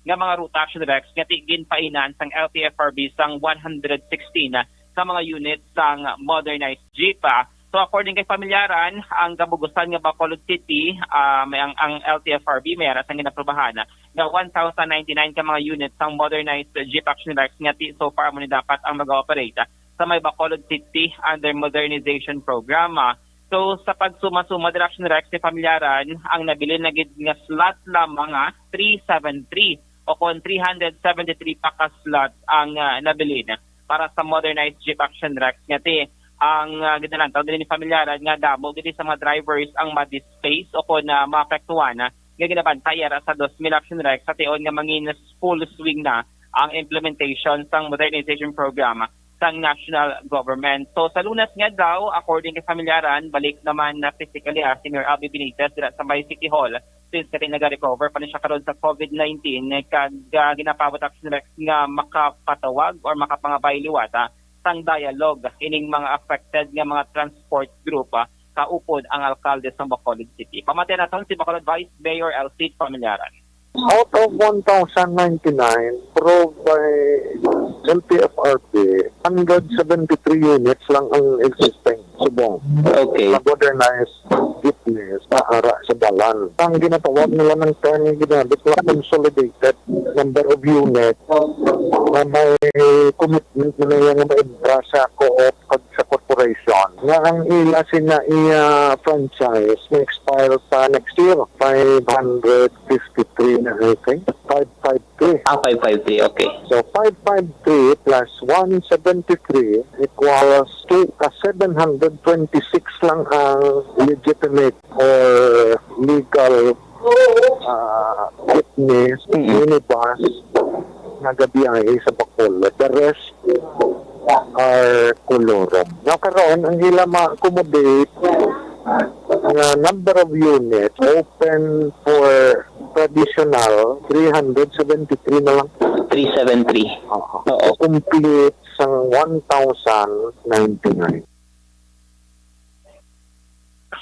nga mga ruta, Action Rex, nga ti ginpainan sang L T F R B sang one hundred sixteen ka mga units sang modernized jeep, ah. So, according kay Familiaran, ang kabugusan nga Bacolod City, ah, may ang, ang L T F R B may ara sang ginaprubahan nga one thousand ninety-nine ka mga units sang modernized jeep, Action Rex, nga ti so far amo ni dapat ang mag-ooperate, ah, sa may Bacolod City under modernization program, ah. So, sa pagsuma-suma dira, Action Rex, ni Familiaran, ang nabilin na gid nga slot lamang nga three seven three o kon three hundred seventy-three pa ka slot ang, ah, nabilin para sa modernized jeep, Action Rex. Nga ti, ang, ah, ginalantaw diri ni Familiaran nga damo gid sa mga drivers ang ma-displace o kon, ah, maapektuhan, ah, nga ginabantay ara sa dos mil, Action Rex, sa tion nga mangin full swing na ang implementation sang modernization program sang national government. So, sa Lunes nga adlaw, according kay Familiaran, balik naman na physically, ah, si Mayor Abby Benitez dira sa may City Hall, since kati naga-recover pa ni siya karon sa COVID nineteen, kag, ah, ginapabot, Action Rex, nga makapatawag or makapangabay liwat, ah, sang dialogue ining mga affected nga mga transport group, ah, kaupod ang alkalde sa Bacolod City. Pamati naton si Bacolod Vice Mayor Elcid Familiaran. Out of one thousand ninety-nine proved by L T F R B, hundred seventy-three units lang ang existing subong. Okay. Sa modernized jeepneys na ara sa dalan. Ang ginatawag nila ng term, yung ginamit nila, consolidated number of units na may commitment na nila nga maibra sa co-op kag sa corporation. Nga ang ila sina iya franchise may expire sa next year, five hundred fifty-three na, I think. Five five three. Ah, five five three, okay. So, five five three plus one seventy-three equals to, ah, seven hundred twenty-six lang ang legitimate or legal, ah, jeepneys, Mm-mm. minibus, nga gabiyahe sa Bacolod. The rest are colorum. Now, karon, ang ila ma-accommodate nga number of units open for traditional, three hundred seventy-three na lang. Three seven three. Oo. Oo. To complete sang one thousand ninety-nine.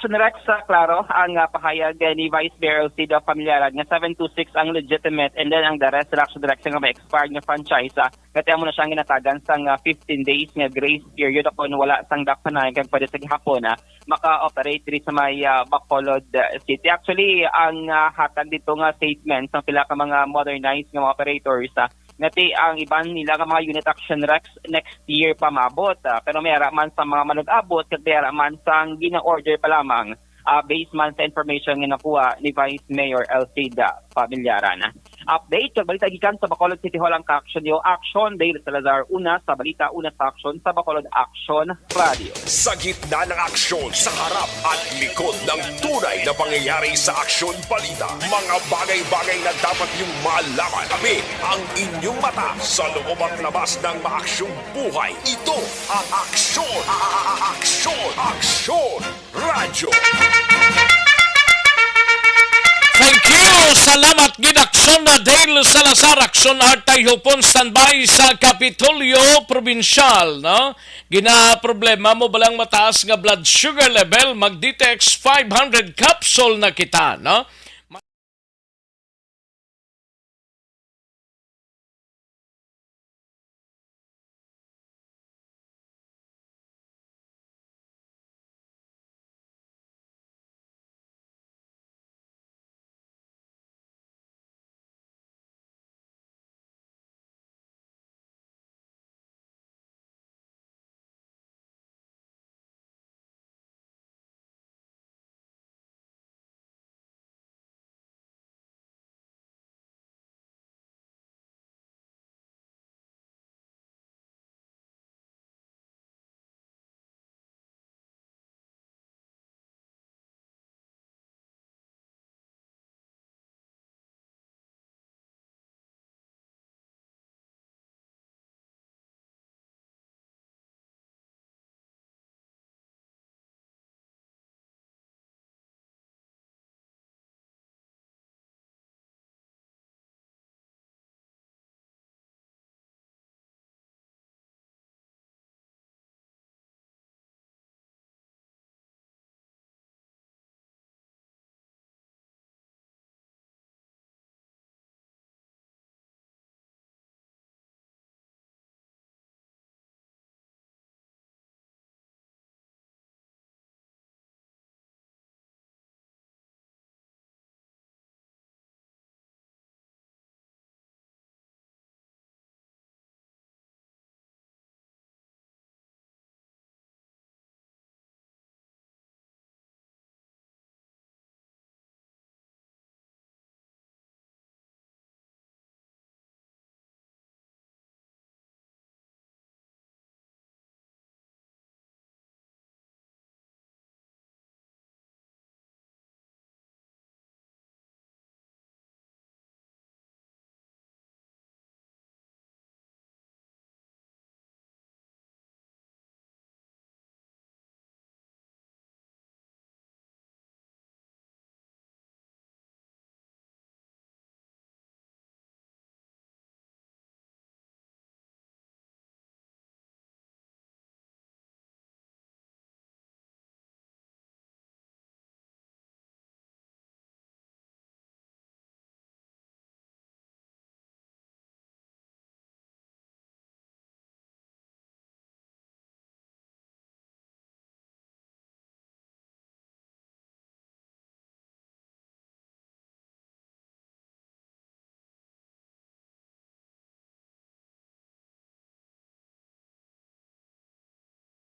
Action Rex, ah, klaro ang, ah, pahayag, eh, ni Vice Mayor Alcida Familiaran nga seven two six ang legitimate, and then ang the rest ra, Action Rex, nga may expired nga franchise, ah, kaya mo na siyang ginatagan sang, ah, fifteen days nga grace period kung wala sang dakpanay kag pwede sa gihapon, ah, maka-operate diri sa may, ah, Bacolod, ah, City. Actually, ang, ah, hatag dito nga statement sang pila ka mga modernized nga mga operators, ah, nga ti ang iban nila nga mga unit, Action Rex, next year pa maabot, ah, pero may ara man sa mga manug-abot kag may ara man sang gina-order pa lamang, ah, based man sa information nga nakuha ni Vice Mayor Alcida Familiaran. Update kag balita gikan sa Bacolod City Hall ang ka-action niyo. Action, Dale Salazar, una sa balita, una sa action sa Bacolod Action Radio. Sa gitna ng aksyon, sa harap at likod ng tunay na pangyayari sa Aksyon Balita, mga bagay-bagay na dapat niyong malaman. Kami ang inyong mata sa loob at labas ng maaksyong buhay. Ito ang Aksyon, Aksyon, Aksyon Radyo. Thank you. Salamat gid, Aksyon na Dale Salazar, Aksyon Art Tayhupon, standby sa Kapitolyo Probinsyal, no? Ginaproblema mo ba lang mataas nga blood sugar level? Mag D T X five hundred capsule na kita, no?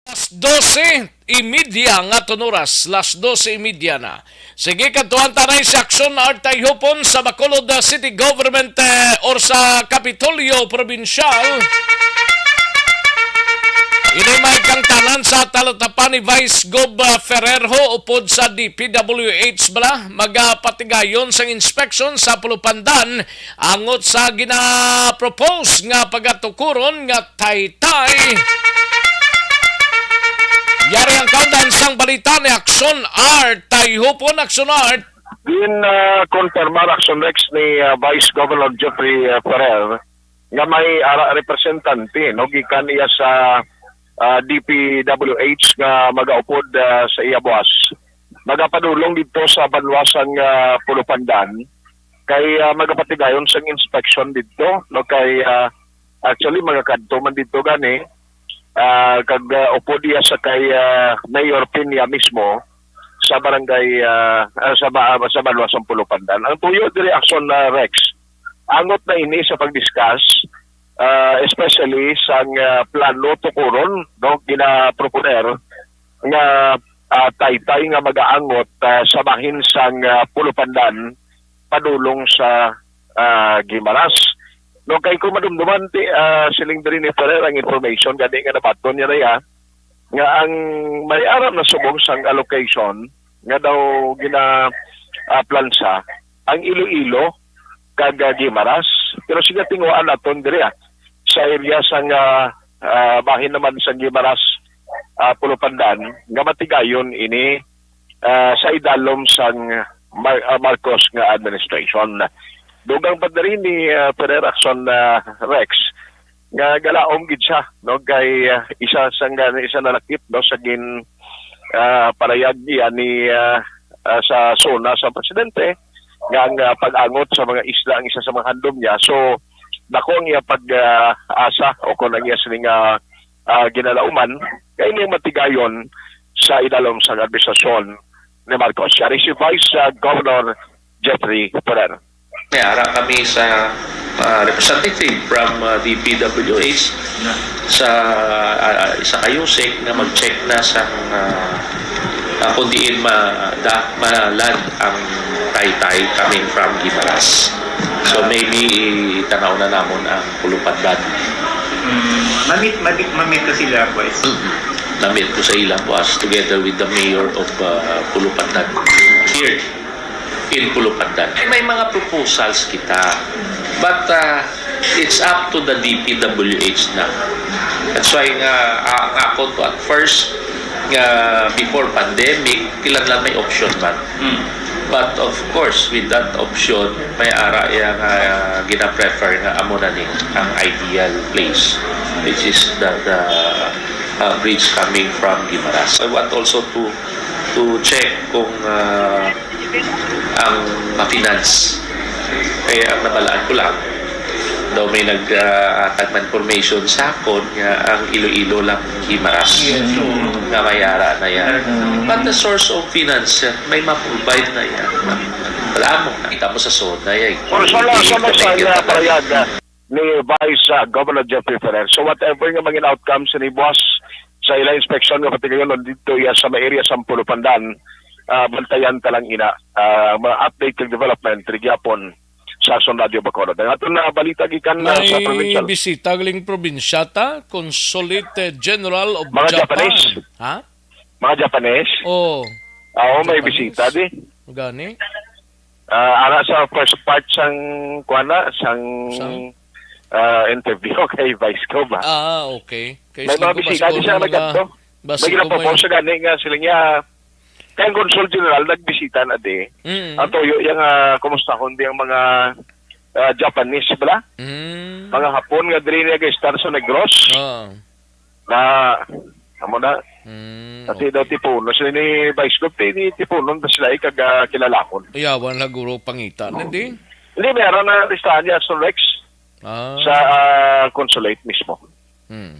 Alas dose y media nga tunuras, las dose y media na. Sige, kadtuan ta na si Aksyon Art Tayhupon sa Bacolod, uh, City Government, uh, or sa Kapitolyo Probinsyal. Ini may kangtanan sa talatapan ni Vice Gov, uh, Ferrer ho upod sa D P W H bala magapatigayon sang inspection sa Pulupandan angot sa gina-propose nga pagatukuron nga taytay. Yari ang kaundan sang balita ni Aksyon Art Tayhupon. Aksyon Art. Gin, ah, konfirmar, Aksyon Rex, ni, ah, Vice Governor Jeffrey, ah, Ferrer nga may ara representante, no, gikan iya sa, ah, D P W H nga magaupod, ah, sa iya buas. magapadulong didto sa banwa sang, ah, Pulupandan, kay, ah, magapatigayon sang inspection didto, no, kay, ah, actually, magakadto man didto gani, ah, kag, ah, upod iya sa kay, ah, Mayor Peña mismo sa barangay, ah, ah, sa ba-, sa banwa sang Pulupandan. Ang tuyo diri, Action, ah, Rex, angot na ini sa pag-discuss, ah, especially sang, ah, plano tukuron, no, ginaproponer nga, ah, taytay nga magaangot, ah, sa bahin sang, ah, Pulupandan padulong sa, ah, Guimaras. No, kay kung madumduman, ti, ah, siling diri ni Ferrer ang information gani nga nabaton niya na iya, nga ang may ara na subong sang allocation nga daw gina, ah, plansa ang Iloilo kag, ah, Guimaras. Pero sige, tinguhaan naton diri, ah, sa area sang, ah, ah, bahin naman sa Guimaras, ah, Pulupandan, nga matigayon ini, ah, sa idalom sang Mar-, ah, Marcos nga administration. Dugang pa diri ni, ah, Ferrer Action, ah, Rex, nga galaom gid siya, no, kay, ah, isa sang, ah, isa na lakip, no, sa gin, ah, parayag niya ni, ah, ah, sa SONA sa presidente nga ang, ah, pag-angot sa mga isla ang isa sa mga handom niya. So, dako ang iya pag, ah, asa o kung ang iya sining, ah, ah, ginalauman kay ning matigayon sa idalom sang administrasyon ni Marcos. Siya rin si Vice, ah, Governor Jeffrey Ferrer. May ara kami sa, ah, representative from, ah, D P W H sa, ah, ah, sa Kayusik nga mag-check na sa, ah, ah, kung diin ma-, da-, ma-land ang taytay coming from Guimaras. So, maybe itanaw na namon ang Pulupandan. Mm, mamit, mamit, mamit ko sila, boys. Mhm. Namit ko sa ila, boss, together with the mayor of, ah, Pulupandan. Here in Pulupandan. May mga proposals kita. But, ah, it's up to the D P W H na. That's why nga, ah, ang ako to at first, nga before pandemic, kinahanglan may option man. Mm. But of course, with that option, may ara iya nga gina-prefer nga amo na ni ang ideal place, which is the, the, ah, bridge coming from Guimaras. I want also to, to check kung, ah, ang ma-finance. Kaya ang nabalaan ko lang, daw may nag, ah, tagman formation sa akon nga ang Iloilo lang Guimaras. Yes, oo. Nga may ara na yan. Mm. But the source of finance, ah, may ma-provide na yan. Wala mo, nakita mo sa SONA yan. Pero sa lang sa Hindi masaya ka parayag, ah, ni Vice, ah, Governor Jeffrey Ferrer. So whatever nga maging outcome sa ni boss sa ila inspection nga patigayon dito iya sa may area sa Pulupandan, ah, bantayan ta lang ina. Ah, mga update kag development, rin gyapon sa Action Radio Bacolod. Ang aton na balita gikan na sa May provincial. Bisita galing probinsya ta, Consulate General of Mga Japan. Japanese. Ha? Mga Japanese? Oh. Oo, may Japanese. Bisita di. Gani? Ah, ara sa first part sang, kuwan na, sang, Sang? ah, interview kay Vice Gov, ah. Ah, okay. Kay May Vice mga Gov, bisita Vice di Gov siya na mga nagkadto. May Vice Gov, may ginapropose gani nga sila niya. Kaya ang Consul General nagbisita na di. Mm. Ang tuyo yung, ah, kumustahon di ang mga, ah, Japanese, bala? Mm. Mga Hapon nga diri niya ga-stay sa Negros. Ah. Na, amo na. Mm, Kasi okay. Daw tipuno sila ni Vice Gov, ti-, ni tipunon na sila ikag, ah, kilalakon. Ayawan na guro pangita na di. Hindi, meron na listahan niya sa Rex Ah. sa, ah, consulate mismo. Hmm.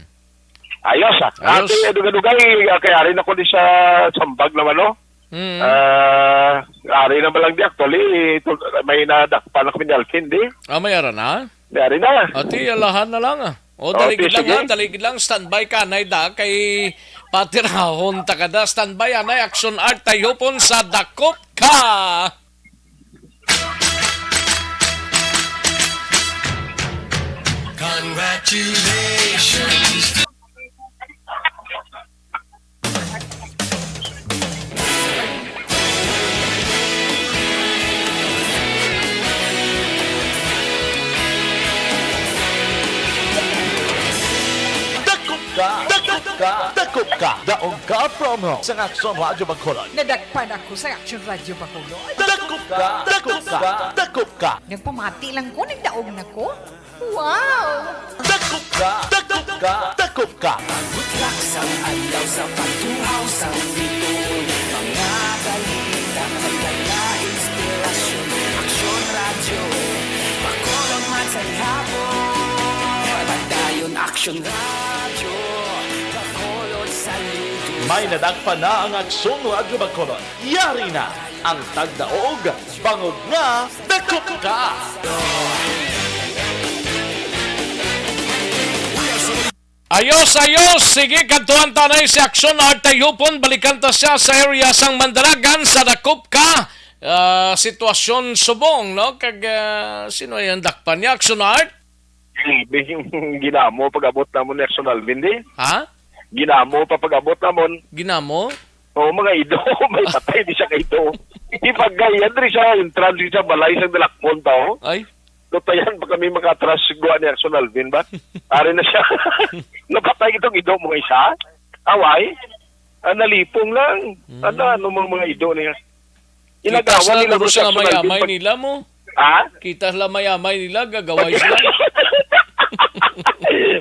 Ayos, ah. Ayos. Ate, dugay-dugay, ah, kay ari na ko di sa sambag naman, no? Hmm. Ah, ari naman lang di, actually, ito, may nadakpan ako ni Alvin, di? Ah, may ara na? May ari na. Ati, alahan na lang, ah. O, Oh, dali gid lang, sige. Ha? Dali gid lang. Standby ka, anay da, kay patirahon ta ka da. Standby, anay, Action Art, tayo pon sa dakop ka. Congratulations. Dakop ka, dakop ka, dakop ka. Daog ka promo sa Action Radio Bacolod. Nadakpan ako sa Action Radio Bacolod. Dakop ka, dakop ka, dakop ka. Nagpamati lang ko, nagdaog na ko. Wow! Dakop ka, dakop ka, dakop ka. Butlak sang adlaw sa pagtuhaw sang bituon, mga balita. May nadakpan na ang Aksyon Radyo Bacolod. Yari na ang tagdaog, bangod nga dakop ka. Ayos, ayos. Sige, kadtuan ta na si Aksyon Art Tayupon. Balikan ta siya sa area sang Mandalagan, sa dakop ka, ah, sitwasyon subong, no? Kag, ah, sino ay ang dakpan niya? Aksyon Art? Grabe yung ginamo pag-abot namon ni Aksyon Alvin, di? Ha? Ginamo pa pag-abot namon. Ginamo? Oo, mga ido. May patay di siya kay ido. Di pagay, yan rin siya, entrance sa balay sa dalakpon tao. Ay. Lutayan pa kami makatras gwa ni Aksyon Alvin ba? Ari na siya. Napatay itong ido mo isa? Away? Ah, nalipong lang. Mm. Ano, ano mga, mga ido niya? Kita Inagawan sila nila gusto sa nga mayamay pag- nila mo. Ha? Kita sila mayamay nila, gagaway sila.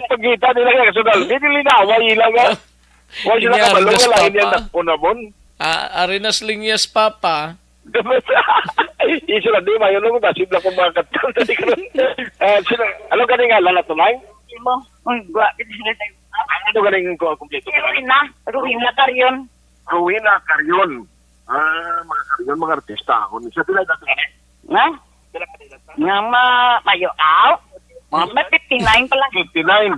Pagkita nila kay Aksyon Alvin, linaway nila nga. Wala sila Inyari kabalo, das wala papa. Yan na po na bon. Ah, ari nas linyas papa. Isa lang, di, mayo lang, basig lang kung mga katan. Ah, sino, ano ka nga lalat, Nay? Mo, ang gwa, ano ka nga ko kompleto? Ruina, Ruina Carrion. Ruina Carrion. Ah, mga Carrion, mga artista ako. Sa pila dati ka na? Ha? Pila ka na? Nga ma-, mayo, aw. Mga, may fifty-nine pa lang. Fifty-nine.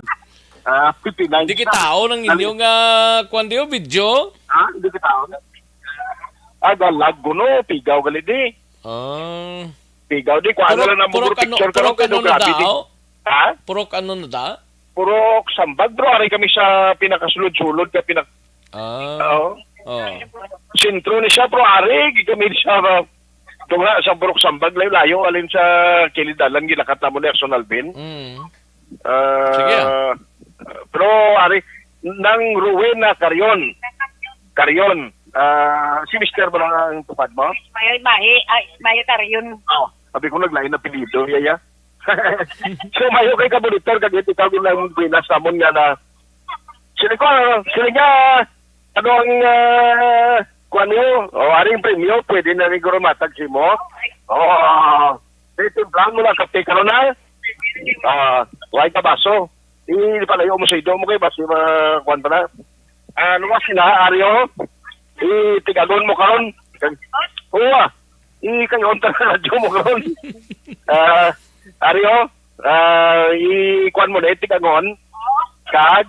Ah, fifty-nine. Di kita on ang inyong, ah, kwan diyo, video? Ha? Di kita on. Ah, galag ko, no? Pigaw gali di. Ah. Pigaw di. Kuha na Purok, lang ang purok mga ano, picture ka purok lang, ano pero na grabe di. Daw? Ha? Purok ano na da? Purok Sambag, bro. Ari kami sa pinakasulod-sulod ka pinak-, Ah. Oo. Oh. Sentro ni siya, bro. Ari, di kami sa, tunga sa Purok Sambag, layo-layo, alin sa kilid dalan, gilakat namon ni Aksyon Alvin. Mm. Ah, Sige, ah. Pero, ari, nang Rowena Carrion. Carrion. Ah, si Mister ba lang ang tupad mo? Ismael Bahi, ay, Ismael Carrion. Oh, sabi ko, naglain na apelyido, yaya. So, mayo kay kabunitor, kag ito, ikaw, yung lang, Pinas, namon nga na. Sino ko, sino nga, ano ang, ah, kuwan niyo? O, aring premyo, pwede na rin guro matag si mo. O, eh, timplahan mo lang, kape karon na. Ah, way ka baso. Ipalayo mo sa ido mo kay basi ma-, kuwan pa na. Ah, luwas sila, Aryo. Itigagon mo karon. Uwa. Ikayon ta na radyo mo karon. Ah, Aryo, ah, ikuwan mo na, itigagon. Kag,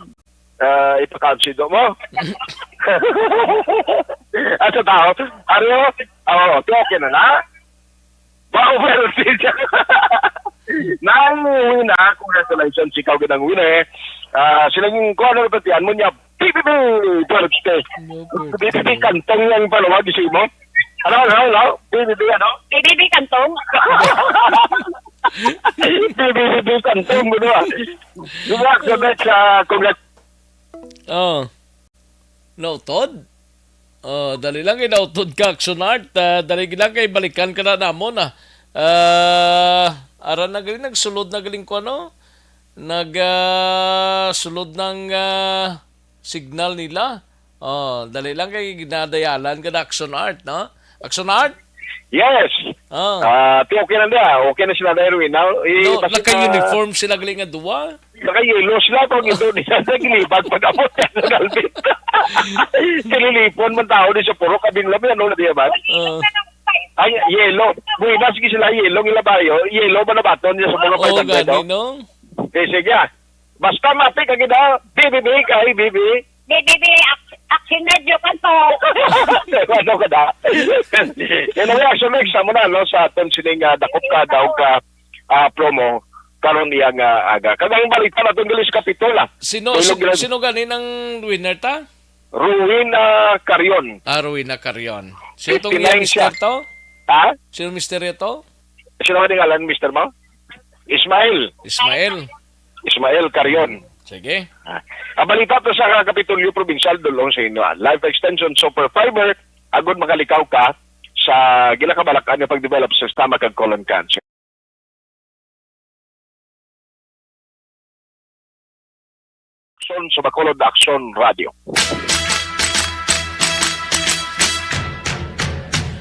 ah, ipakaon sa ido mo. Asa tao? Aryo, oh, okay na na. Wow, pero siya. Nang winner, congratulations, ikaw gid ang winner. Ah, sila yung kuha na patian mo niya, B B B, Duterte. Duterte. B B B Kantong yang panawag sa imo. Ano, ano, ano? B B B, ano? B B B Kantong. B B B Kantong, ano, ah. Luwag sa bet sa congrat- Oh. Nautod? Oh, dali lang, inautod ka, Action Art. Ah, dali lang kay balikan ka na namon, ah. Ah, ara na gali, nagsulod na galing ko, ano? Nag, ah, sulod ng, ah, signal nila. Oh, dali lang kay ginadayalan ka na, Action Art, no? Action Art? Yes. Oh. Ah, ti okay na niya. Okay na sila na Erwin. Now, i-, No, basta naka-uniform sila gali nga duwa. Naka-yellow sila, pero ito nila, nagilibag pag-abot niya sa Galvin. Sililipon man tao di sa purok, abin lang, ano na diya ba? Oo. Ay, yellow. Buhay na, sige sila, yellow, nila ba yun? Yellow ba na baton niya sa mga Oo, five hundred, gani, no? No? Eh, sige, ah. Basta matik ang gina, B B B, kay B B. B B B, Ac-, Action Radio, kanto. Ano ka na? Anyway, Action Mix, amo na, no, sa aton sining, ah, dakop ka, daog ka, ah, promo karon niya nga aga. Kag ang balita natin dili sa Kapitol, ah. Sino, Tulog si-, lang. Sino gani nang winner ta? Rowena Carion. Ah, Rowena Carion. Sino tong fifty-nine iya mister siya. To? Ha? Sino mister ito? Sino ka ngalan, mister mo? Ismael. Ismael. Ismael Carion. Sige. Ah, ang balita to sa Kapitolyo Provincial, dulong sa inyo, ah. Life Extension Super Fiber, agod makalikaw ka sa ginakabalakan nga pag-develop sa stomach and colon cancer. Action sa Bacolod Action Radio.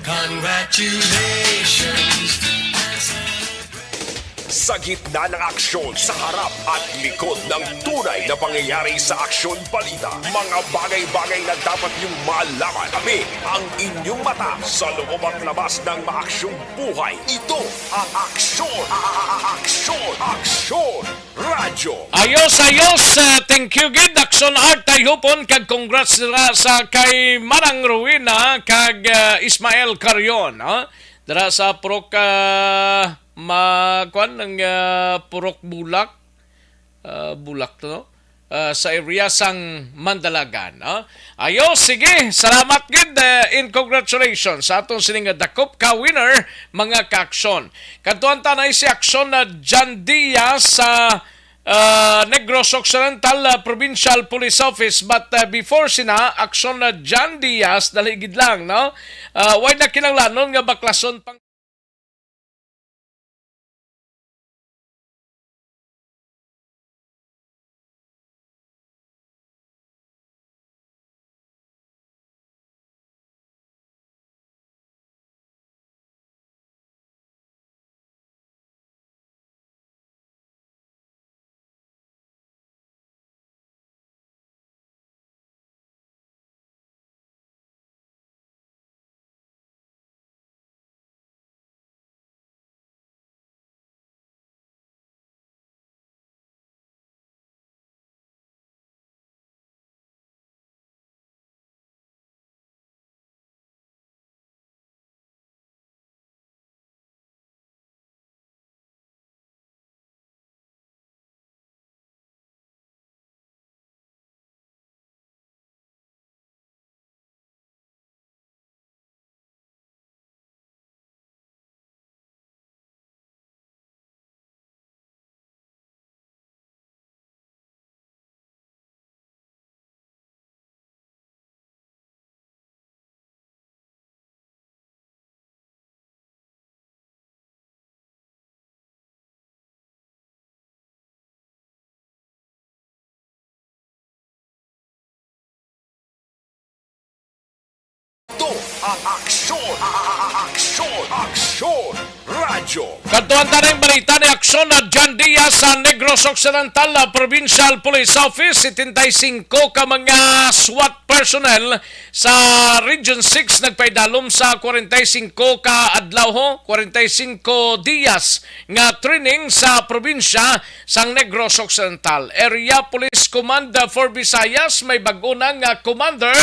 Congratulations and celebrate. Sa gitna ng aksyon, sa harap at likod ng tunay na pangyayari sa Aksyon Balita, mga bagay-bagay na dapat niyong malaman. Kami ang inyong mata sa loob at labas ng maaksyong buhay. Ito ang Aksyon, a- a- a- Aksyon, Aksyon Radyo. Ayos, ayos. Ah, thank you gid, Aksyon Art Tayhupon, kag congrats dira sa kay Manang Rowena kag, ah, Ismael Carion, ha? Dira sa Purok, ah, ma-, kuan, ang, ah, Purok Bulak. Ah, Bulak to, no? Ah, sa area sang Mandalagan, no? Ayo, sige, salamat gid, eh, and congratulations sa aton sining nga dakop ka winner, mga ka-aksyon. Kadtuan ta na si aksyon na John Diaz sa, ah, Negros Occidental, ah, Provincial Police Office. But, ah, before sina, aksyon na John Diaz, dali gid lang, no? Ah, way na kinahanglanon nga baklason pang Ito ang Aksyon, a- a- a- Aksyon, Aksyon Radyo. Kadtuan ta na ang balita ni aksyon na John Diaz sa Negros Occidental, ah, Provincial Police Office. Setenta y cinco ka mga SWAT personnel sa Region six nagpaidalom sa kwarenta y cinco ka adlaw, ho, kwarenta y cinco dias nga training sa probinsya sang Negros Occidental. Area Police Command for Visayas, may bag-o na nga commander.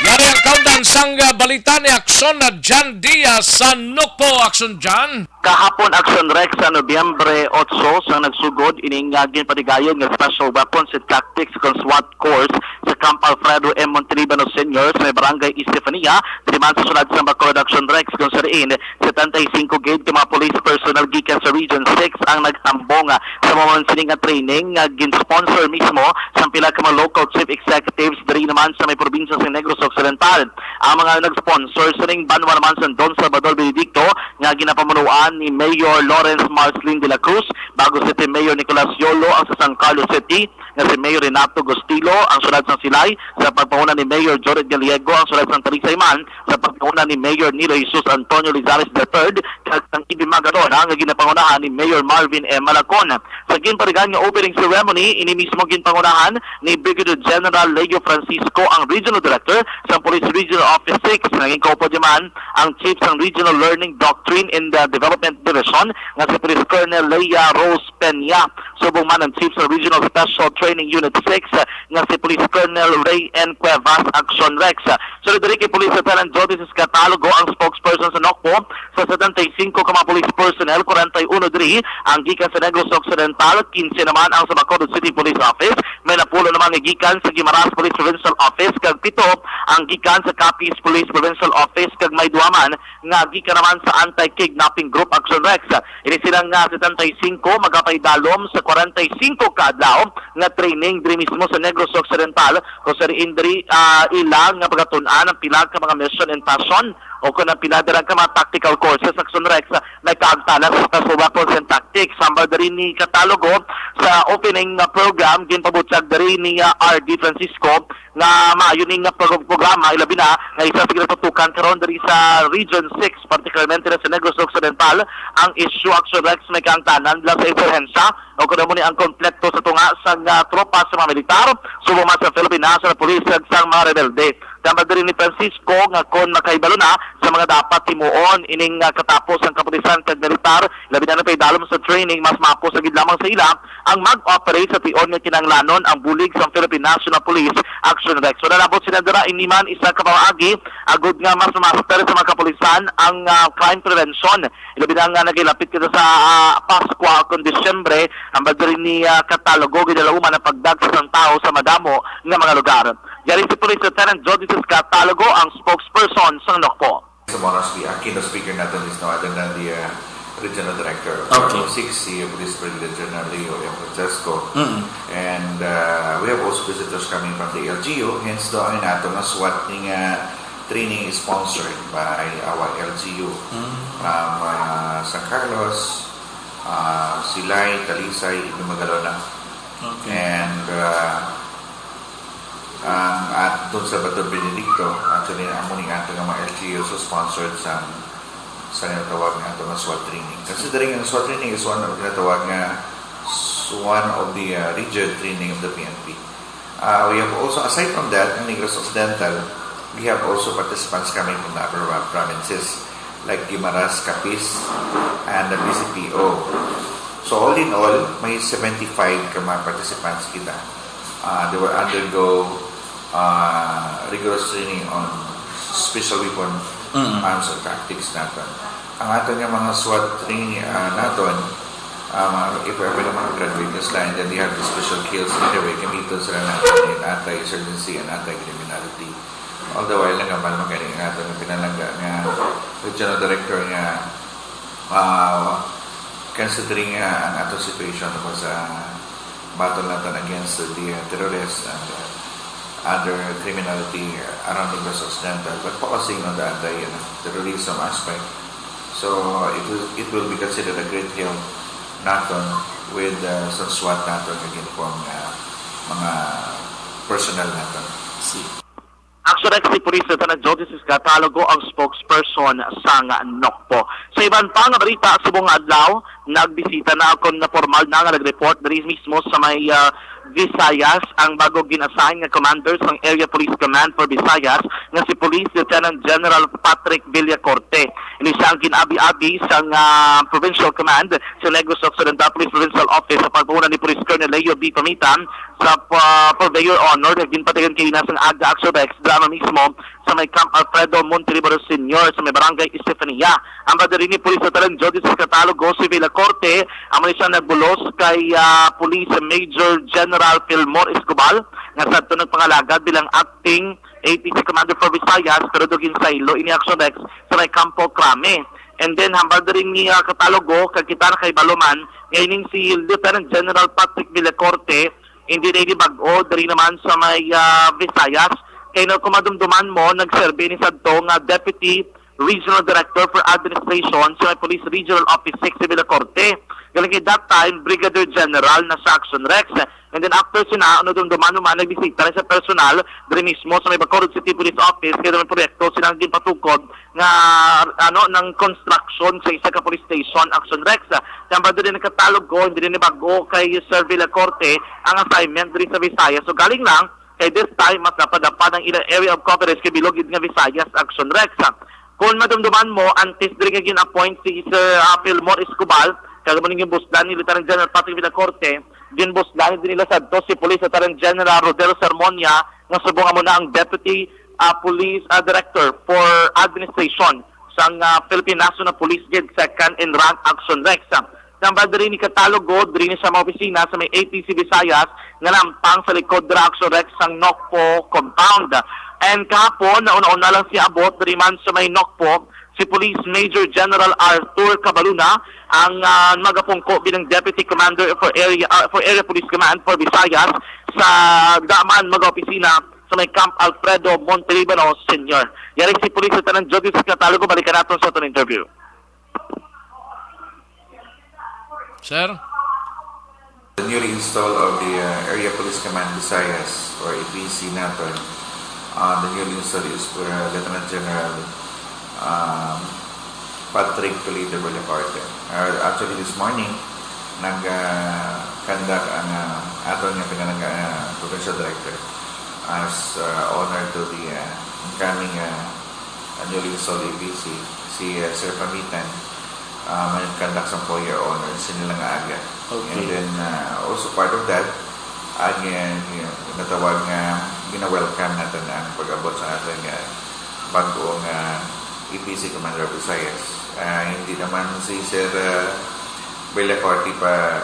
Yari ang kaundan sang, ah, balita ni Aksyon na John Diaz sa Nokpo. Aksyon, John. Kahapon, Aksyon Rex, sa Nobyembre otso, sang nagsugod ining, ah, ginpatigayon nga special weapons and tactics kon SWAT course sa Camp Alfredo M. Montelibano Senior sa may Barangay Estefania, diri man sa sulod sang Bacolod, Aksyon Rex, kung sa diin setenta y cinco gid ka mga police personnel gikan sa Region six ang nagtambong, ah, sa mga sini nga training nga gin-sponsor mismo sang pila ka mga local chief executives diri naman sa may probinsya sa Negros Occidental. Ang mga nag-sponsor sining banwa naman sa Don Salvador Benedicto nga ginapamunuan ni Mayor Lawrence Marslin de la Cruz, Bago City Mayor Nicolas Yolo ang sa San Carlos City, nga si Mayor Renato Gustilo ang sulod sang Silay, sa pagpanguna ni Mayor Joret Gallego ang sulod sang Talisay man, sa pagpanguna ni Mayor Nilo Jesus Antonio Lizares the third, kag sang Ibi Magadona nga ginapangunahan ni Mayor Marvin M. Malacon. Sa ginpatigayon nga opening ceremony, ini mismo ginpangunahan ni Brigadier General Leo Francisco, ang Regional Director sa Police Regional Office six. Naging kaupod niya man ang Chief sang Regional Learning Doctrine and, uh, Development Division nga si Police Colonel Leia Rose Peña. Subong man ang Chief sa Regional Special Training Unit six, uh, nga si Police Colonel Ray N. Cuevas. Aksyon Rex. Sulod diri kay Police Lieutenant Jody Catalogo ang spokesperson sa Nokpo. Sa setenta y cinco ka mga police personnel, kwarenta y uno diri ang gikan sa Negros Occidental, quince naman ang sa Bacolod City Police Office, may napulo naman nga gikan sa Guimaras Police Provincial Office, kag pito ang gikan sa Capiz Police Provincial Office, kag may duha man nga gikan naman sa Anti-Kidnapping Group. Aksyon Rex. Ini silang, ah, setenta y cinco magapaidalom sa kwarenta y cinco ka adlaw nga training diri mismo sa Negros Occidental, kung sa diin diri, ah, ila nga pagatun-an ang pila ka mga mission and passion o kon ang pila dira ka mga tactical courses sa Action Rex, ah, may kaangtanan sa Kasuba Police and Tactics. Hambal diri ni Catalogo sa opening nga program, ginpabutyag diri ni, ah, R D Francisco nga maayo ni nga prog-, programa, ilabi na nga isa sa ginatutukan karon diri sa Region six, particularmente na sa Negros Occidental, ang issue Action Rex may kaangtanan lang sa insurhensya o kuno mo ni ang konflikto sa tunga sang, ah, tropa sa mga militar, subong man sa Philippine National Police kag sang mga rebelde. Tama diri ni Francisco nga kon makahibalo na sa mga dapat himuon ining, ah, katapos ang kapulisan kag militar, labi na na pay dalom sa training, mas maapo sa gid lamang sa ila ang mag-operate sa tion nga kinahanglanon ang bulig sang Philippine National Police Action Rex. So, nalabot sila dira, ini man isa ka pamaagi agud nga mas master sa mga kapulisan ang, ah, crime prevention. Ilabi na nga nagilapit kita sa, ah, Paskwa o kon Disyembre, ang diri ni, ah, Catalogo, ginalauman ang pagdagsa sang tawo sa madamo nga mga lugar. Yari si Police Lieutenant Jody Cisca Catalogo ang spokesperson sang NOCPO. Sa Moros, the Aquino speaker natin is no other than the, uh, regional director of Okay. R O six, si Police Brigadier General Leo M. Francesco. Mm. And, uh, we have also visitors coming from the L G U, hence do ang nato nga SWAT ni nga training is sponsored by our L G U Mm. from, uh, San Carlos, uh, Silay, Talisay, even Magalona. Okay. And, uh, Ang at doon sa Bato Benedicto, actually, amo ni ato nga mga L G U so sponsored sa, sa ginatawag nga ato nga SWAT training. Considering ang SWAT training is one of ginatawag nga s-, one of the, uh, rigid training of the P N P. Uh, we have also, aside from that, in Negros Occidental, we have also participants coming from the other provinces, like Guimaras, Capiz, and the P C P O. So, all in all, may seventy-five ka mga participants kita. Uh, they will undergo, uh, rigorous training on special weapon Mm. arms and tactics naton. Ang aton nga mga SWAT training, uh, naton, um, if ever na mga graduate na sila, and then they have the special skills, either way, gamiton sila naton in anti-insurgency and anti-criminality. All the while, nagamal man gani ang aton nga pinalangga nga regional director nga, uh, considering nga ang aton situation was, uh, battle naton against the, uh, terrorists and, uh, other criminality around the Negros Occidental, but focusing on the anti, ano, terrorism aspect. So, it will, it will be considered a great help naton with, uh, sa SWAT naton nga ginform nga mga personnel naton. Si Action Rex si Police Lieutenant Jody Cisca Catalogo ang spokesperson sang NOCPO. Sa iban pa nga balita, subong nga adlaw, nagbisita na kon napormal na nga nag-report diri mismo sa may, ah, Visayas ang bago gin-assign nga commander sang Area Police Command for Visayas nga si Police Lieutenant General Patrick Villacorte. Ini siya ang gin-abi-abi sang, ah, Provincial Command sa Negros Occidental Police Provincial Office sa pagpanguna ni Police Colonel Leo B. Pamitan sa pa-, Purveyor Honor nga ginpatigan kaina sang aga Action Rex drama mismo sa may Camp Alfredo Montelibero Senior sa may Barangay Estefania. Ang diri ni Police Lieutenant Jody Cisca Catalogo, si Villacorte, amo ni siya nagbulos kay, ah, Police Major General Fillmore Escobar, nga sadto nagpangalagad bilang acting A P C Commander for Visayas, pero do ginsaylo ini Action Rex sa may Campo Crame. And then, hambal diri ni, ah, Catalogo, kag kita nakahibalo man, nga ining si Lieutenant General Patrick Villacorte, hindi na ini bag-o diri naman sa may, ah, Visayas. Kay no, kung madumduman mo, nagserbi ni sadto nga Deputy Regional Director for Administration sa may Police Regional Office six sa Villacorte. Galing kay that time, Brigadier General na sa Action Rex. And then after sina, ano, dumduman mo man, nagbisita na sa personal diri mismo sa may Bacolod City Police Office, kay may proyekto silang ginpatukod nga, ano, ng construction sa isa ka police station, Action Rex. Kaya ba diri ni Catalogo, hindi ni bag-o kay Sir Villacorte ang assignment diri sa Visayas. So galing lang, kay this time, mas napadapad ang ilang area of coverage kay bilog gid nga Visayas, Action Rex. Kung madumduman mo, antes diri nga gin-appoint si Sir, ah, Fillmore Escobar, kag mo ning ginbusdan ni Lieutenant General Patrick Villacorte, ginbusdan din nila sadto si Police Lieutenant General Rodel Sermonia, nga subong amo na ang Deputy, ah, Police, ah, Director for Administration sang, ah, Philippine National Police, gid second in rank, Action Rex. Nang ba diri ni Catalogo, diri ni sa mga opisina sa may A P C Visayas nga nampang sa likod dira, Action Rex, sang NOCPO compound. And kahapon, nauna-una lang siya abot diri man sa may NOCPO, si Police Major General Arthur Cabaluna ang, ah, magapungko bilang Deputy Commander for Area, ah, for Area Police Command for Visayas sa daman mga opisina sa may Camp Alfredo Montelibano Senior. Yari si Police Lieutenant Jody Catalogo, balikan naton sa aton interview. Sir? The newly installed of the uh, Area Police Command Visayas, or A P C naton, uh, the newly installed is uh, Lieutenant General um, Patrick Toledo Villacorte. Uh, actually, this morning, nag-conduct ang uh, aton nga pinalangga uh, provincial director as uh, honor to the uh, incoming uh, newly installed A P C, si uh, Sir Pamitan, uh, may conduct sa foyer honor sa nila nga aga. Okay. And then, uh, also part of that, ang uh, natawag nga gina-welcome natin ang pag-abot sa ating uh, bago nga A P C Commander of Visayas. Uh, hindi naman si Sir uh, Villacorte pa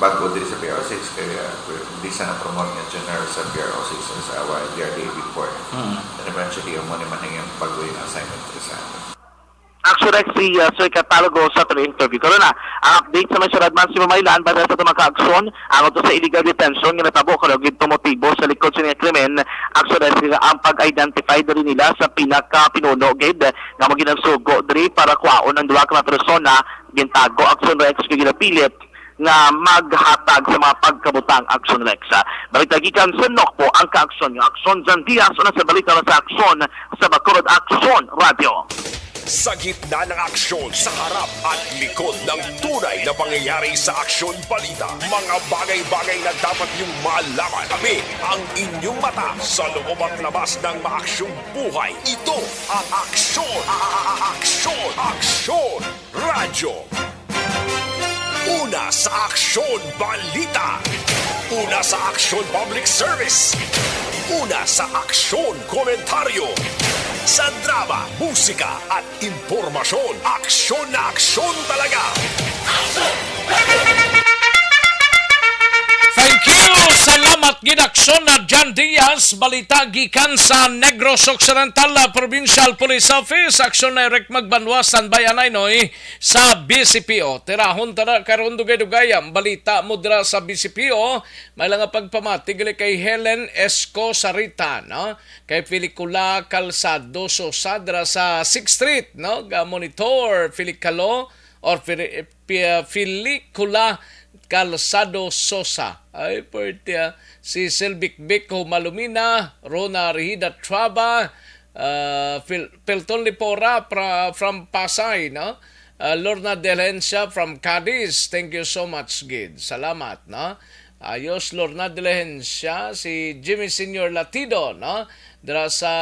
bago diri sa P R O six, kaya uh, hindi siya na-promote nga general sa P R O six as our D R D A before. Mm. And eventually, amo naman ang iyang bago yung assignment diri sa atin. Actually, si uh, Sir Catalogo sa tuloy interview. Karon na, ang update sa may syudad man si Mamaylan, base sa tumang kaaksyon, ang uto sa illegal detention nga natabo karon gid motibo sa likod sa nga krimen. Actually, sila ang pag-identify diri nila sa pinaka-pinuno gid nga maginansugo diri para kuhaon ang duha ka mga persona. Gintago, aksyon, Rex, kay ginapilit nga maghatag sa mga pagkabutang, aksyon, Rex. Balita gikan sa Nokpo, ang kaaksyon nga aksyon, Jan Diaz, una sa balita na sa aksyon sa Bacolod Aksyon Radio. Sa gitna ng aksyon, sa harap at likod ng tunay na pangyayari sa Aksyon Balita, mga bagay-bagay na dapat niyong malaman. Kami ang inyong mata sa loob at labas ng maaksyong buhay. Ito ang Aksyon, a- a- a- Aksyon, Aksyon Radyo. Una sa Aksyon Balita. Una sa Aksyon Public Service. Una sa Aksyon Komentaryo. Sa drama, musika at impormasyon, aksyon na aksyon talaga. Thank you! Salamat gid, aksyon na Jan Diaz. Balita gikan sa Negros Occidental, ah, Provincial Police Office. Aksyon na Eric Magbanwa, standby anay noy sa B C P O. Tirahon ta na karon dugay-dugay ang balita mo dira sa B C P O. May lang nga pagpamati gali kay Helen Esco Sarita, no? Kay Pelicula Calzado Sosa dira sa Sixth Street, no? Ga monitor Pelicalo or Pili- Pi- Pelicula Calzado Sosa. Ay, pwerte, ah. Si Silvic Vic Humalumina, Rona Rihida Traba, ah, Phil- Pelton Lipora pra- from Pasay, no? Ah, Lorna Delencia from Cadiz. Thank you so much, gid. Salamat, no? Ayos, Lorna Delencia, si Jimmy Senior Latido, no? Dira sa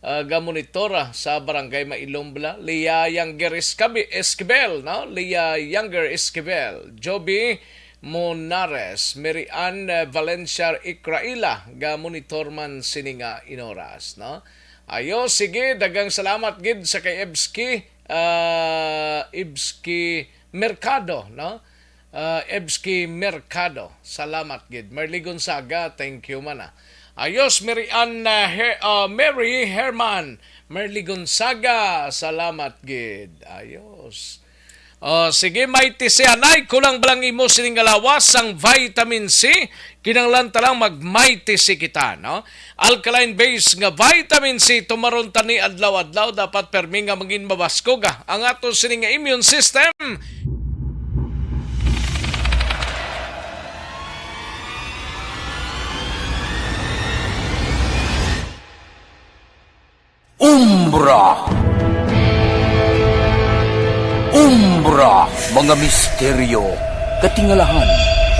ah, gamonitora sa Barangay Mailom bala, Leah Younger Escabi- Esquivel, no? Leah Younger Esquivel, Joby Monares, Mary Ann, eh, Valencia Icraila, gamonitor man sini nga inoras, no? Ayo, sige, daghang salamat gid sa kay Ebski, ah, Ebski Mercado, no? Ah, Ebski Mercado, salamat gid. Merly Gonzaga, thank you man, ah. Ayos, Mary Ann, ah, Her- ah, Mary Herman, Merly Gonzaga, salamat gid. Ayos. Oh, sige, Mighty C, anay, kulang ba lang imo sining nga lawas sang vitamin C? Kinahanglan ta lang mag Mighty C kita, no? Alkaline base nga vitamin C, tumaron ta ni adlaw-adlaw, dapat permi nga mangin mabaskog, ah, ang ato sini nga immune system. Umbra. Umbra, mga misteryo, katingalahan,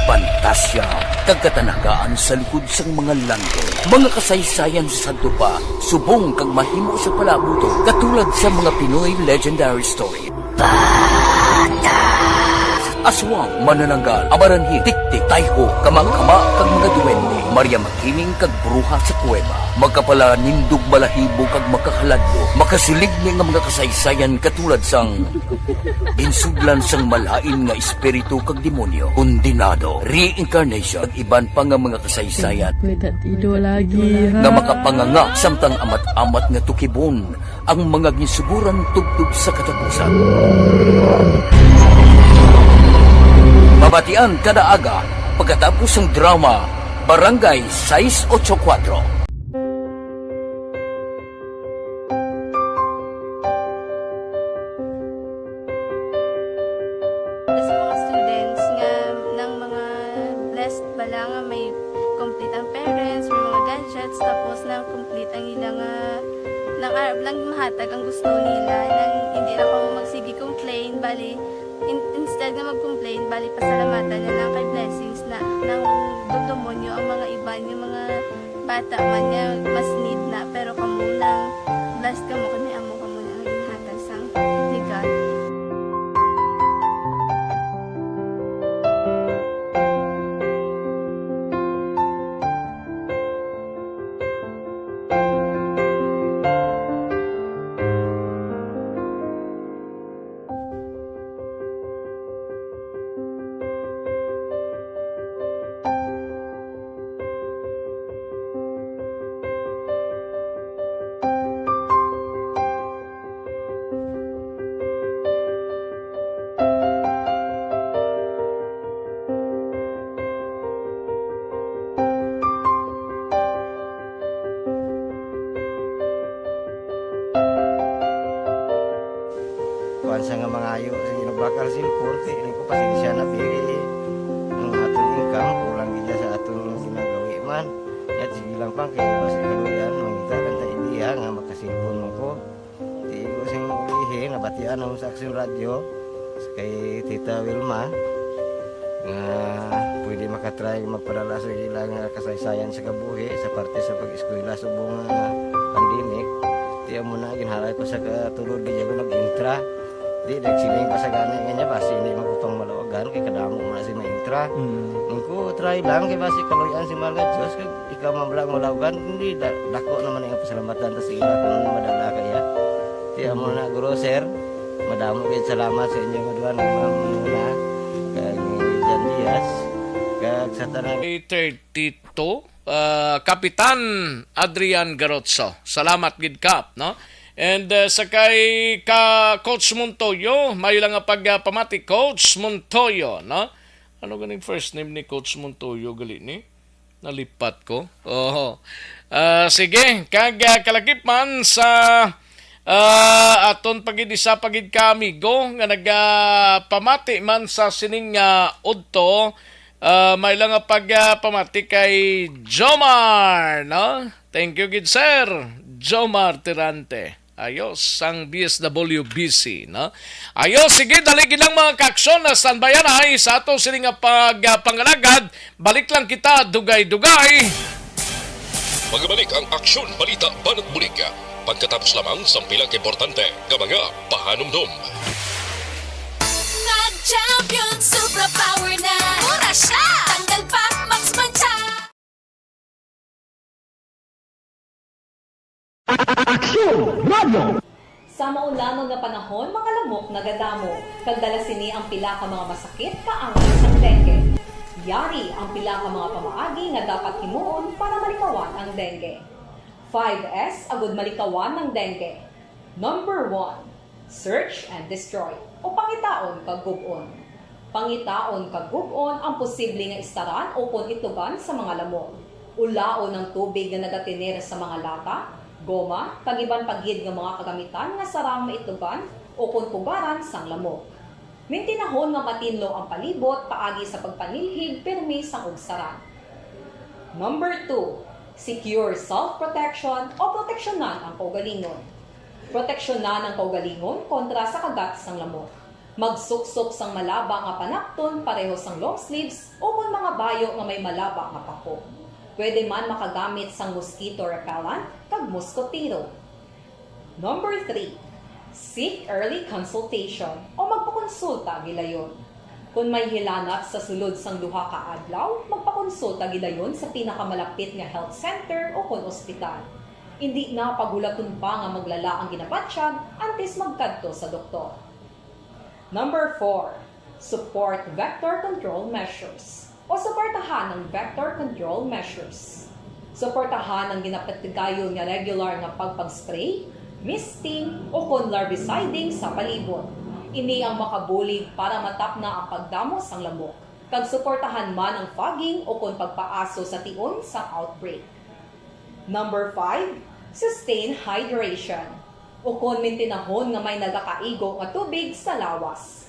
pantasya, kag katanagaan sa likod sang mga landong. Mga kasaysayan sa sadto pa, subong kag mahimo sa palaabuton, katulad sa mga Pinoy legendary story. Aswang, manananggal, amaranhil, tiktik, tayho, kama-kama, kag mga duwende, Maria Makiling, kag bruha sa kuweba. Makapalanindog, balahibo, kag makahaladlo, makasilig ni nga mga kasaysayan katulad sang ginsudlan sang malain nga espiritu kag demonyo, kondenado, reincarnation, kag iban pa nga mga kasaysayan May tatido lagi, ha? nga makapanganga samtang amat-amat nga tukibon ang mga ginsuguran tubtob sa katapusan. Mabatian kada aga pagkatapos sang drama, Barangay sais ocho kuwatro. Sa mga students nga nang mga blessed bala nga may complete ang parents, may mga gadgets, tapos nang complete ang ila nga nang arab lang mahatag ang gusto nila, nang hindi na ko magsige complain, bali in, instead nga mag-complain, bali pasalamatan na lang kay blessings na nang dudumonyo ang mga iban nga mga bata man nga mas need na, pero kamo nang blessed kamo kay may amo kamo na nga ginhatag sang ni God. Kuan sa nga mangayo sa ginabakal cellphone, kay ko pasensya na, biri. Ang aton income, kulang gid sa aton ginagawi man. Yat, sige lang pa, kay basi kaluyan, mangita lang ta idea nga makasilpon mo ko. Di ko sing ulihi, nabatian ako sa Action Radio, kay Tita Wilma, nga pwede makatry magpadala sa ila nga kasaysayan sa kabuhi sa parte sa pag-eskwela subong nga pandemic. Di amo na, ginhalay ko sa katulod, di ako nag-intra. Di, nagsiling pa sa gani nga niya, basi hindi man ko pang maluwagan, kay kadamo mo na si maintra. Mm. Ang ko, try lang, kay basi kaluyan si Mahal nga Diyos, kag ikaw man lang maluwagan, hindi, da, dako naman ang pasalamatan ta sa ila kung madala kaya. Di amo na, Guro, Sir, madamo gid salamat sa inyo nga duha, nga Ma'am Muna, kag ni Jan Diaz, kag sa tanan. thirty-two, ah, Kapitan Adrian Garotso. Salamat gid, Kap, no? And, ah, sa kay ka Coach Montoyo, may lang nga pagpamati, Coach Montoyo, no? Ano ganing first name ni Coach Montoyo gali ni? Nalipat ko. Oho. Ah, sige, kag, ah, kalakip man sa, ah, aton pa gid isa pa gid ka amigo nga nagapamati man sa sining, ah, udto, ah, may lang nga pagpamati kay Jomar, no? Thank you gid, sir. Jomar Tirante. Ayos, sang D S W B C, no? Ayos, sige, dali gid lang, mga kaaksyon, na standby na ay sa ato sini nga pag, ah, pangalagad. Balik lang kita, dugay-dugay. Magabalik ang Aksyon Balita Banat Bulig pagkatapos lamang sang pila ka importante nga mga pahanumdom. Nag-champion, superpower na. Mura siya. Tanggal pa, Max Mancha. Aksyon! Radyo! Sa maulamag nga panahon, mga lamok nagadamo, kag dala sini ang pila ka mga masakit kaangay sang dengue. Yari ang pila ka mga pamaagi nga dapat himuon para malikawan ang dengue. Five S agud malikawan ang dengue. Number one, search and destroy, o pangitaon kag gub-on. Pangitaon kag gub-on ang posible nga istaran ukon itugan sa mga lamok. Ulaon ang tubig nga nagatener sa mga lata, goma, kag iban pa gid nga mga kagamitan nga sarang maitugan ukon pugaran sang lamok. Mintinahon nga matinlo ang palibot paagi sa pagpanilhig pirmi sang ugsaran. Number two, secure self-protection o proteksyonan ang kaugalingon. Proteksyonan ang kaugalingon kontra sa kagat sang lamok. Magsuksok sang malaba nga panakton pareho sang long sleeves ukon mga bayo nga may malaba nga pako. Pwede man makagamit sang mosquito repellent kag moskotero. Number three, seek early consultation o magpakonsulta gilayon. Kon may hilanat sa sulod sang duha ka adlaw, magpakonsulta gilayon sa pinakamalapit nga health center ukon ospital. Indi na paghulaton pa nga maglala ang ginabatyag antes magkadto sa doktor. Number four, support vector control measures o suportahan ang vector control measures. Suportahan ang ginapatigayon nga regular nga pagpag-spray, misting, ukon larviciding sa palibot. Ini ang makabulig para matapna ang pagdamo sang lamok. kag suportahan man ang fogging ukon pagpaaso sa tion sang outbreak. Number five, sustain hydration, ukon mintinahon nga may nagakaigo nga tubig sa lawas.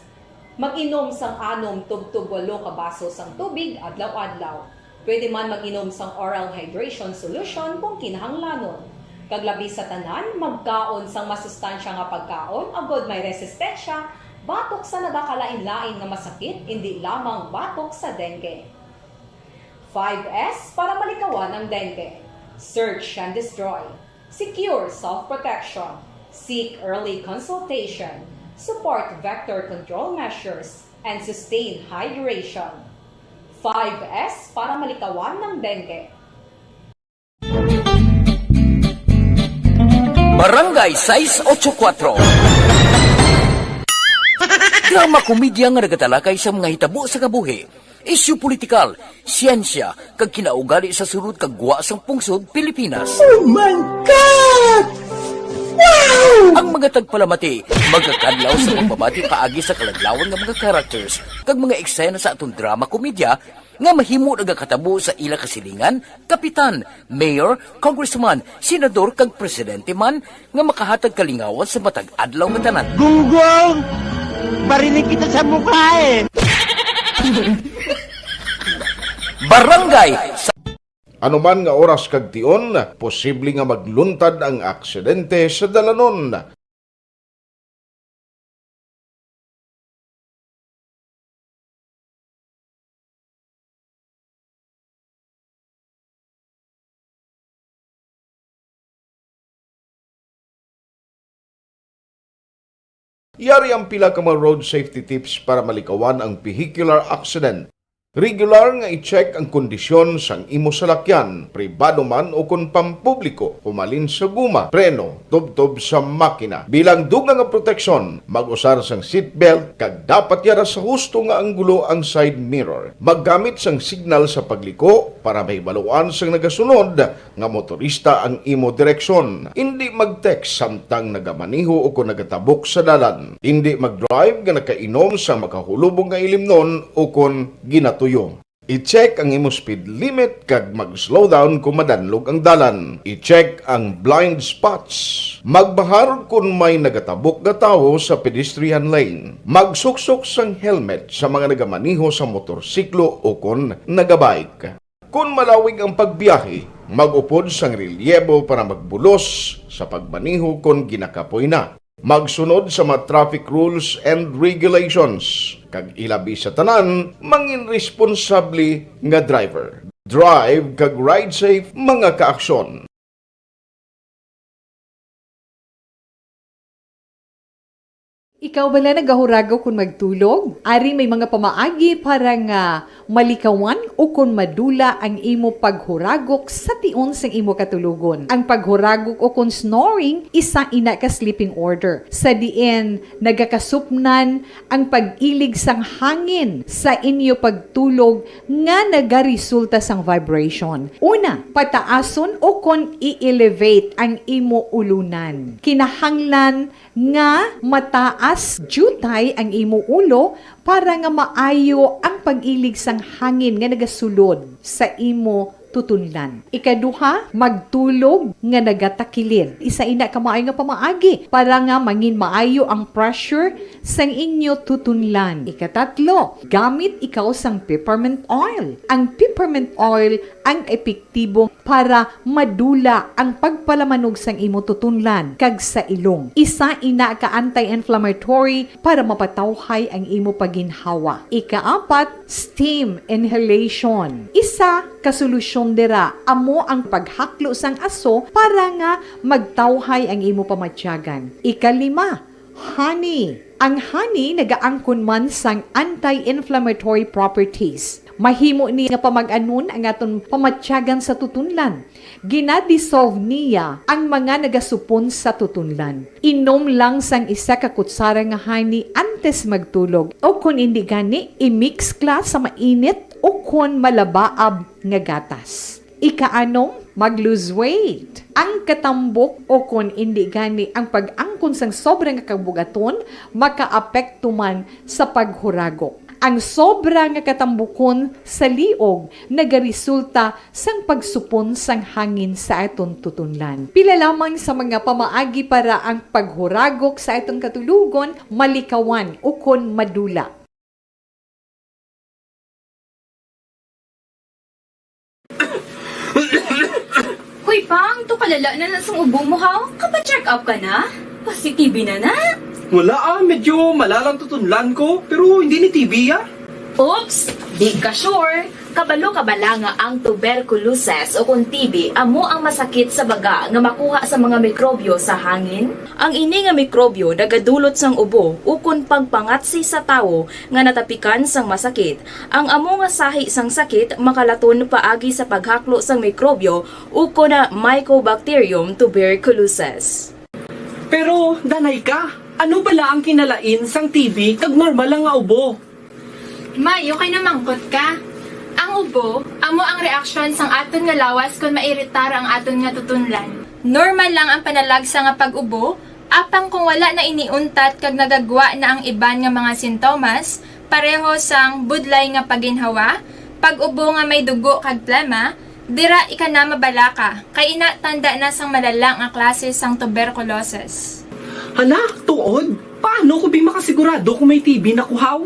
Mag-inom sang anom tubtob walo ka baso sang tubig adlaw-adlaw. Pwede man mag-inom sang oral hydration solution kung kinahanglanon. Kag labi sa tanan, magkaon sang masustansya nga pagkaon agod may resistensya batok sa nagakalain-lain nga masakit, indi lamang batok sa dengue. Five S para malikawan ang dengue. Search and destroy. Secure self-protection. Seek early consultation. Support vector control measures. And sustain hydration. Five S para malikawan ng dengue. Barangay sais otso kuwatro. Drama komedya nga nagatalakay sa mga hitabo sa kabuhi, isyu politikal, siyensya, kag kinaugali sa sulod kag gwa sang pungsod Pilipinas. Oh my God! Wow! Ang mga tagpalamati magakadlaw sa pagbabati paagi sa kaladlawan nga mga characters kag mga eksena sa aton drama komedya nga mahimo nagakatabo sa ila kasilingan, kapitan, mayor, congressman, senador, kag presidente man nga makahatag kalingawan sa matag adlaw nga tanan. Gunggong! Barinig kita sa mukha eh! Barangay sa Anuman nga oras kag tion, posible nga magluntad ang aksidente sa dalanon. Yari ang pila ka mga road safety tips para malikawan ang vehicular accident. Regular nga i-check ang kondisyon sang imo salakyan, pribado man o kon pampubliko, humalin sa guma, preno, tubtob sa makina. Bilang dugang nga proteksyon, mag-usar sang seatbelt kag dapat yara sa husto nga anggulo ang side mirror. Maggamit sang signal sa pagliko para mahibaluan sang nagasunod nga motorista ang imo direksyon. Indi mag-text samtang nagamaneho o kon nagatabok sa dalan. Indi mag-drive nga nakainom sa makahulubong nga ilimnon o kon ginatuyo. I-check ang imo speed limit kag mag-slow down kon madanlog ang dalan. I-check ang blind spots. Magbahar kon may nagatabok nga tawo sa pedestrian lane. Magsuksok sang helmet sa mga nagamaneho sa motorsiklo o kon nagabike. Kon malawig ang pagbiyahe, mag-upod sang relyebo para magbulos sa pagmaneho kon ginakapoy na. Magsunod sa mga traffic rules and regulations, kag ilabi sa tanan, mangin responsable nga driver. Drive kag ride safe, mga kaaksyon. Ikaw bala nagahuragok kon magtulog? Ari may mga pamaagi para nga malikawan o kon madula ang imo paghuragok sa tion sang imo katulogon. Ang paghuragok o kon snoring, isa ina ka sleeping order, sa diin nagakasupnan ang pag-ilig sang hangin sa inyo pagtulog nga nagaresulta sang vibration. Una, pataason o kon i-elevate ang imo ulunan. Kinahanglan nga mataas diutay ang imo ulo para nga maayo ang pag-ilig sang hangin nga nagasulod sa imo tutunlan. Ikaduha, magtulog nga nagatakilid. Isa ina ka maayo nga pamaagi para nga mangin maayo ang pressure sang inyo tutunlan. Ikatatlo, gamit ikaw sang peppermint oil. Ang peppermint oil ang epektibo para madula ang pagpalamanog sang imo tutunlan kag sa ilong. Isa ina ka anti-inflammatory para mapatawhay ang imo pagginhawa. Ikaapat, steam inhalation. Isa ka solusyon dira amo ang paghaklo sang aso para nga magtawhay ang imo pamatyagan. Ikalima, honey. Ang honey nagaangkon man sang anti-inflammatory properties. Mahimo ni nga pamag-anon ang aton pamatyagan sa tutunlan. Gina-dissolve niya ang mga nagasupon sa tutunlan. Inom lang sang isa ka kutsara nga honey antes magtulog, o kon indi gani, i-mix kla sa mainit o kon malabaab nga gatas. Ikaanom, mag-lose weight. Ang katambok o kon indi gani ang pag-angkon sang sobra nga kabug-aton makaapekto man sa paghuragok. Ang sobra nga katambukon sa liog nagaresulta sang pagsupon sang hangin sa aton tutunlan. Pila lamang sa mga pamaagi para ang paghuragok sa aton katulogon malikawan ukon madula. Hoy, Pang, to kalala na na sang ubo mo, ha? Kapa-check up ka na? Positive na na. Wala, ah, medyo malalang tutunlan ko, pero hindi ni T B, ah. Oops! Di ka sure. Kabalo ka bala nga ang tuberculosis o kon T B amo ang masakit sa baga nga makuha sa mga mikrobyo sa hangin? Ang ini nga mikrobyo nagadulot sang ubo ukon pagpangatsi sa tawo nga natapikan sang masakit. Ang amo nga sahi sang sakit makalaton paagi sa paghaklo sang mikrobyo ukon na Mycobacterium tuberculosis. Pero, danay ka, ano bala ang kinalain sang T B kag normal lang nga ubo? Mayo kay namangkot ka. Ang ubo amo ang reaksyon sang aton nga lawas kon mairitar ang aton nga tutunlan. Normal lang ang panalagsa nga pag-ubo, apang kung wala na ini untat kag nagagwa na ang iban nga mga sintomas, pareho sang budlay nga paginhawa, pag-ubo nga may dugo kag plema, dira ika na mabalaka, kay ina tanda na sang malala nga klase sang tuberculosis. Hala, tuod? Paano ko bi makasigurado kung may T B na ko, haw?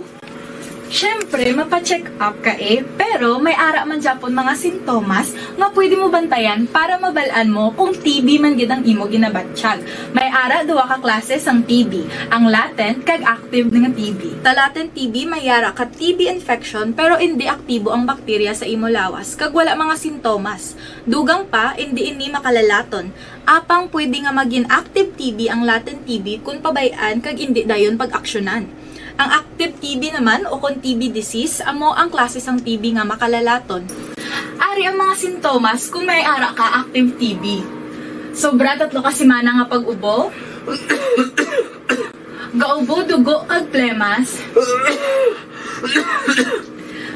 Siyempre, mapa-check up ka, eh, pero may ara man gyapon mga sintomas nga pwede mo bantayan para mabal-an mo kung T B man gid ang imo ginabatyag. May ara duha ka klase sang T B, ang latent kag active nga T B. Sa latent T B, may ara ka T B infection pero indi aktibo ang bakterya sa imo lawas kag wala mga sintomas. Dugang pa, indi ini makalalaton. Apang pwede nga magin active T B ang latent T B kon pabay-an kag indi dayon pag-aksyonan. Ang active T B naman, o kon T B disease, amo ang klase sang T B nga makalalaton. Ari ang mga sintomas kon may ara ka active T B. Sobra tatlo ka semana nga pag-ubo. Gaubo dugo kag plemas.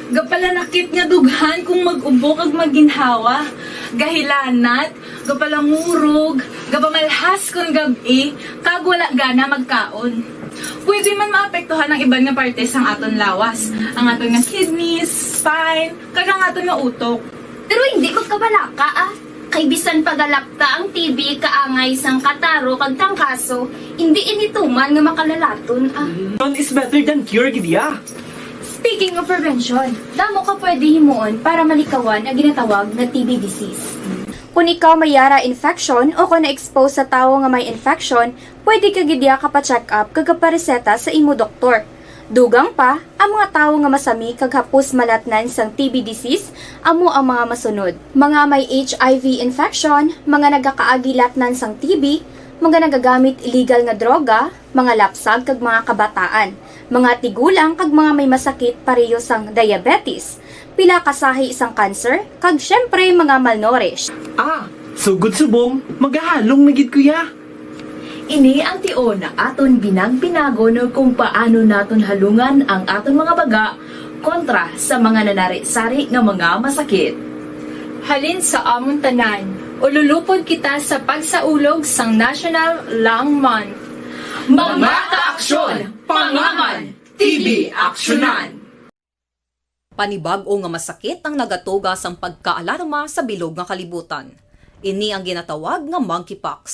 Gapalanakit nga dughan kung mag-ubo kag maginhawa. Gahilanat, gapalangurog, gapamalhas kon gab-i, kag wala gana magkaon. Pwede man maapektuhan ang iban nga parte sang aton lawas, ang aton nga kidneys, spine, kag ang aton nga utok. Pero hindi magkabalaka, ah. Kay bisan pagalapta ang T B kaangay sang kataro kag trangkaso, hindi ini tuman nga makalalaton, ah. Prevention is better than cure, gid ya. Speaking of prevention, damo ka pwede himuon para malikawan ang ginatawag nga T B disease. Kung ikaw may yara infection o kung na-expose sa tawo nga may infection, pwede ka gid ya kapa-check up kag kapareseta sa imo doktor. Dugang pa, ang mga tawo nga masami kag hapos malatnan sang T B disease amo ang mga masunod: mga may H I V infection, mga nagakaagi latnan sang T B, mga nagagamit illegal nga droga, mga lapsag kag mga kabataan, mga tigulang kag mga may masakit pareho sang diabetes, pila ka sahi sang cancer, kag siyempre mga malnourished. Ah, sugod subong, magahalong na gid ko ya. Ini ang tion nga aton binag-binagon kung paano naton halungan ang aton mga baga kontra sa mga nanari-sari nga mga masakit. Halin sa amon tanan, ululupod kita sa pagsaulog sang National Lung Month. Mga kaaksyon, pangaman, T B aksyonan! Panibag-o nga masakit ang nagatuga sang pagkaalarma sa bilog nga kalibutan. Ini ang ginatawag nga monkeypox.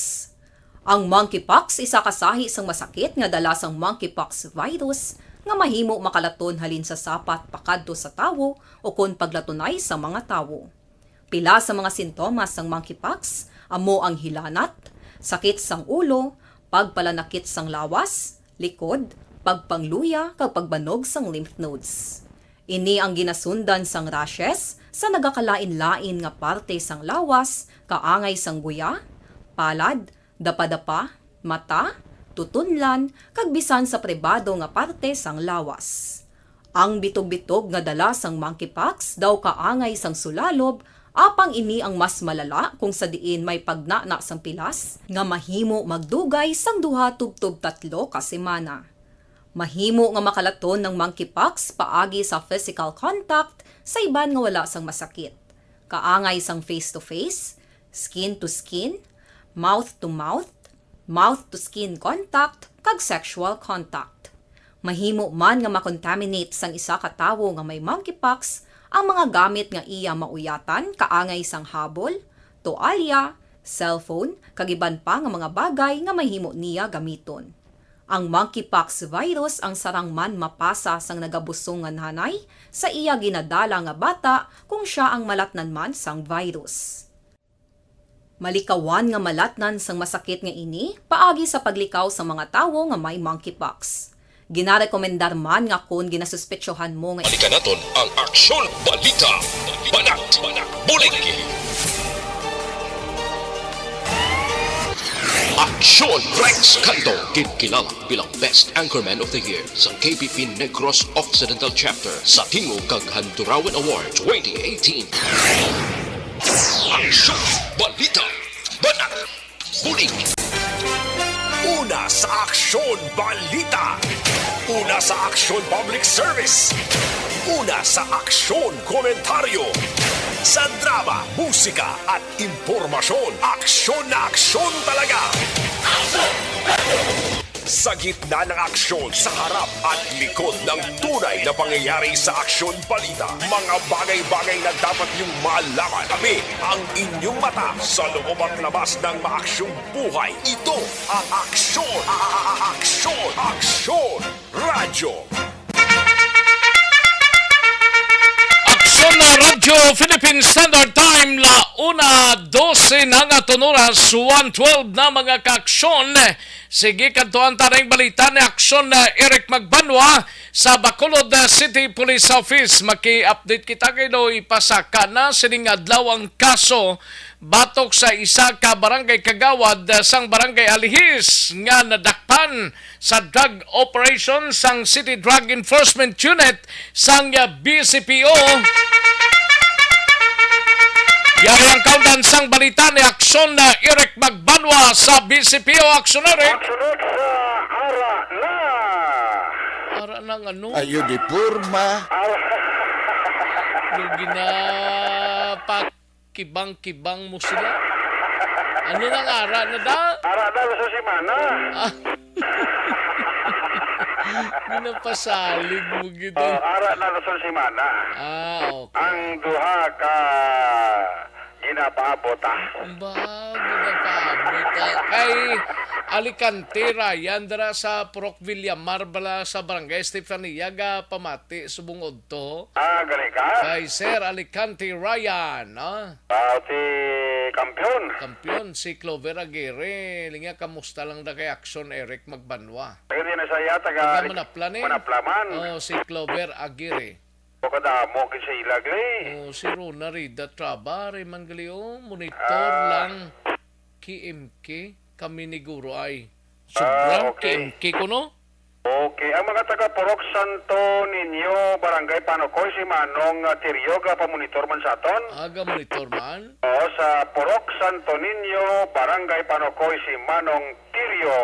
Ang monkeypox isa ka sahi sang masakit nga dala sang monkeypox virus nga mahimo makalaton halin sa sapat pakadto sa tawo ukon paglatunay sa mga tawo. Pila sa mga sintomas sang monkeypox amo ang hilanat, sakit sang ulo, pagpalanakit sang lawas, likod, pagpangluya, kag pagbanog sang lymph nodes. Ini ang ginasundan sang rashes sa nagakalain-lain nga parte sang lawas, kaangay sang guya, palad, dapadapa, mata, tutunlan, kag bisan sa pribado nga parte sang lawas. Ang bitog-bitog nga dala sang monkeypox daw kaangay sang sulalob, apang ini ang mas malala kung sa diin may pagnana sang pilas nga mahimo magdugay sang duha tubtob tatlo ka semana. Mahimo nga makalaton ang monkeypox paagi sa physical contact sa iban nga wala sang masakit, kaangay sang face-to-face, skin-to-skin, mouth-to-mouth, mouth-to-skin contact, kag sexual contact. Mahimo man nga makontaminate sang isa ka tawo nga may monkeypox ang mga gamit nga iya mauyatan, kaangay sang habol, toalya, cellphone, kag iban pa nga mga bagay nga mahimo niya gamiton. Ang monkeypox virus ang sarang man mapasa sang nagabusong nga nanay sa iya ginadala nga bata kung sia ang malatnan man sang virus. Malikawan nga malatnan sang masakit nga ini paagi sa paglikaw sa mga tawo nga may monkeypox. Ginarekomendar man nga kon ginasuspetsohan mo nga Balikan naton ang Aksyon Balita. Banat, bulig. Aksyon Rex Canto, ginkilala bilang Best Anchorman of the Year sa K P P Negros Occidental Chapter sa Tingog kag Handurawan Award twenty eighteen. Aksyon Balita. Banat. Bulig. Una sa Aksyon Balita. Una sa Aksyon Public Service. Una sa Aksyon Komentaryo. Sa drama, musika, at impormasyon, aksyon na aksyon talaga. Sa gitna ng aksyon, sa harap at likod ng tunay na pangyayari sa Aksyon Balita, mga bagay-bagay na dapat niyong malaman. Kami ang inyong mata sa loob at labas ng maaksyong buhay. Ito ang Aksyon, a-, a-, a-, Aksyon, Aksyon Radyo. Aksyon na Radyo Philippine Standard Time, la una dose na nga tunuras, one twelve na, mga kaaksyon. Sige, kadtuan ta ning balita ni Aksyon na Eric Magbanwa sa Bacolod, uh, City Police Office. Maki-update kita kay daw ipasaka na sining adlaw ang kaso batok sa isa ka barangay kagawad, uh, sang Barangay Alihis nga nadakpan sa drug operation sang City Drug Enforcement Unit sang, uh, B C P O. Yari ang kaundan sang balita ni Aksyon na Eric Magbanwa sa B C P O. Aksyon, Eric. Aksyon, Eric, sa ara na. Ara na nga, no? Ayo, di porma. Ara. Yung ginapak-, kibang-kibang mo sila. Ano nang ara na da? Ara na, sa semana. Ah. Ginapasalig mo gid, Oh, eh. Ara na, sa semana. Ah, okay. Ang duha ka ginapaabot, ah. Ba, ginapaabot, ah. Kay Alicante, Ryan, dira sa Purok Villamar bala sa Barangay Estefania, ga pamati subong udto. Ah, gani ka? Kay Sir Alicante Ryan, ah. Ah, si Kampiyon. Kampiyon, si Clover Aguirre. Linga, kamusta lang da kay Aksyon Eric Magbanwa? Taga din na siya, taga Taga Manapla ni? Manapla man. Oh, si Clover Aguirre. Baka damo kay sa ilag, eh. Oh, si Rona Rida Traba, Raymond Galio, monitor Ah. lang. K M K, kami ni Guro ay. Ah, Sobrang okay. K M K ko, no? Okay. Ang mga taga Purok Santo Niño, Barangay Panocoy, si Manong, ah, Tirio, gapamonitor man sa aton. Ah, gamonitor man? Oo, sa Purok Santo Niño, Barangay Panocoy, si Manong Tirio.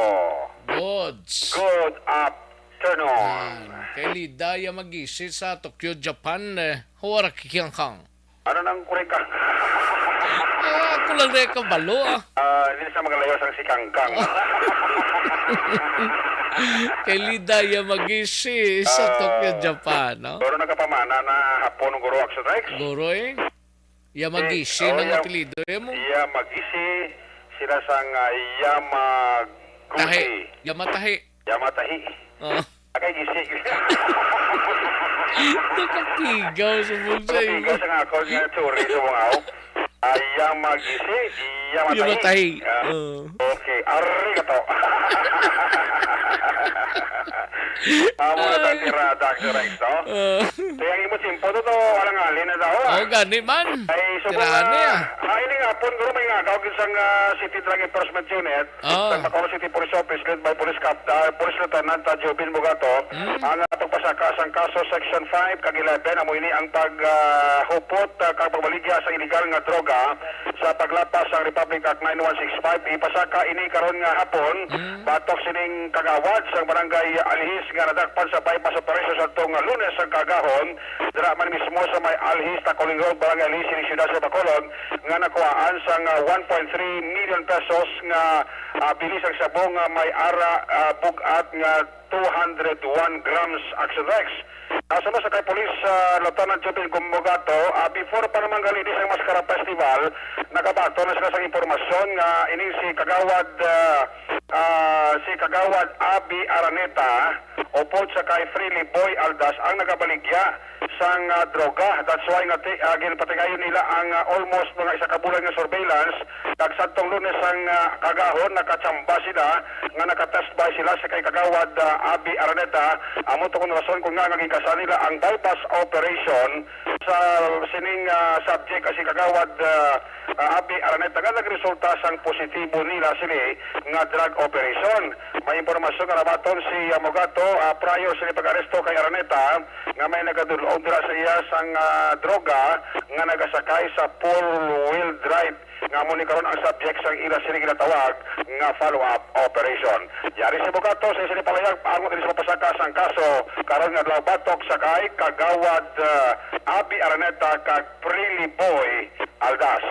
Goods. Good afternoon. Yan. Kay Lida, ya magisi sa Tokyo, Japan, eh, Hawara Kikiangkang. Ano nang kureka? Ah, ako lang na kabalo, ah. Ah, hindi sa magalayo sang si Kangkang. Kay Lida Yamagisi sa Ah, Tokyo, Japan, no? Guro, nagapamana na hapon, Guro Action Rex. Guro, eh. Yamagisi Eh, oh, nang Yam-, apelyido, eh, mo? Yamagisi, sila sang, ah, Yamaguchi. Tahi. Yamatahi. Yamatahi. Oh. Agay gisi. Nakapigaw sa bulsa, eh. Nakapigaw sa nga ako nga tsuri sa mga ako. Ah, Yamagisi, Yamatahi. Yamatahi. Ah, Oh. okay. Arigato. Amo na Ay. Tang tirada, Action Rex, no? Ah. Kaya ang imo simpo to, to, alang alin na daw, ah. Oh, gani man. Ay, subo Tirahan nga, niya. Ah, ini nga, pon, guro, may nga, kawag isang, ah, City Drug Enforcement Unit. Ah. Sa Bacolod City Police Office, led by Police Cap-, ah, Police Lieutenant, ah, Jobin Bugato, Hmm. ang, ah, pagpasaka sang kaso Section five kag eleven, amo ini ang pag, ah, hupot, ah, kag pagbaligya sa iligal nga droga sa paglapas sang Republic Act nine one six five, ipasaka Ini karon nga hapon, batok sining kagawad sa barangay Alihis nga nadakpan sa bypass operation sa tong Lunes ang kagahon, dira man mismo sa may Alihis, Tacoling Road, Barangay Alihis, sining siyudad sa Bacolod, nga nakuhaan sang, ah, one point three million pesos nga, ah, bili sang shabu nga may ara, ah, bug-at nga two hundred one grams, Action Rex. Ah, suno sa kay Police, ah, Lieutenant Jopin Gumbogato, ah, before pa naman gali ini sang Mascara Festival, nakabaton na sila sa impormasyon nga ining si Kagawad, ah, ah, si Kagawad Abi Araneta, upod sa kay Freely Boy Aldas ang nagabaligya sang, ah, droga. That's why nga ti-, ah, ginpatigayon nila ang, ah, almost mga isa ka bulan nga surveillance. Kag sadtong Lunes ang, ah, kagahon, nakatsamba sila nga naka-test by sila sa kay Kagawad, ah, Abi Araneta, amo to kung rason kung nga nga gingkasa nila ang bypass operation sa sining, ah, subject, ah, si Kagawad, ah, ah, Abi Araneta, nga nagresulta sang positibo nila sini nga drug operation. May impormasyon nga nabaton si, ah, Mogato, ah, prior sini pag-aresto kay Araneta, nga may nagadulog dira sa iya sang, ah, droga nga nagasakay sa four-wheel drive, nga amo ni karon ang subject sang ila sini ginatawag nga follow-up operation. Yari si Mogato sa isa ni palayag, paangot din sa mapasaka sang kaso karon nga adlaw batok sa kay Kagawad, ah, Abi Araneta kag Freely Boy Aldas.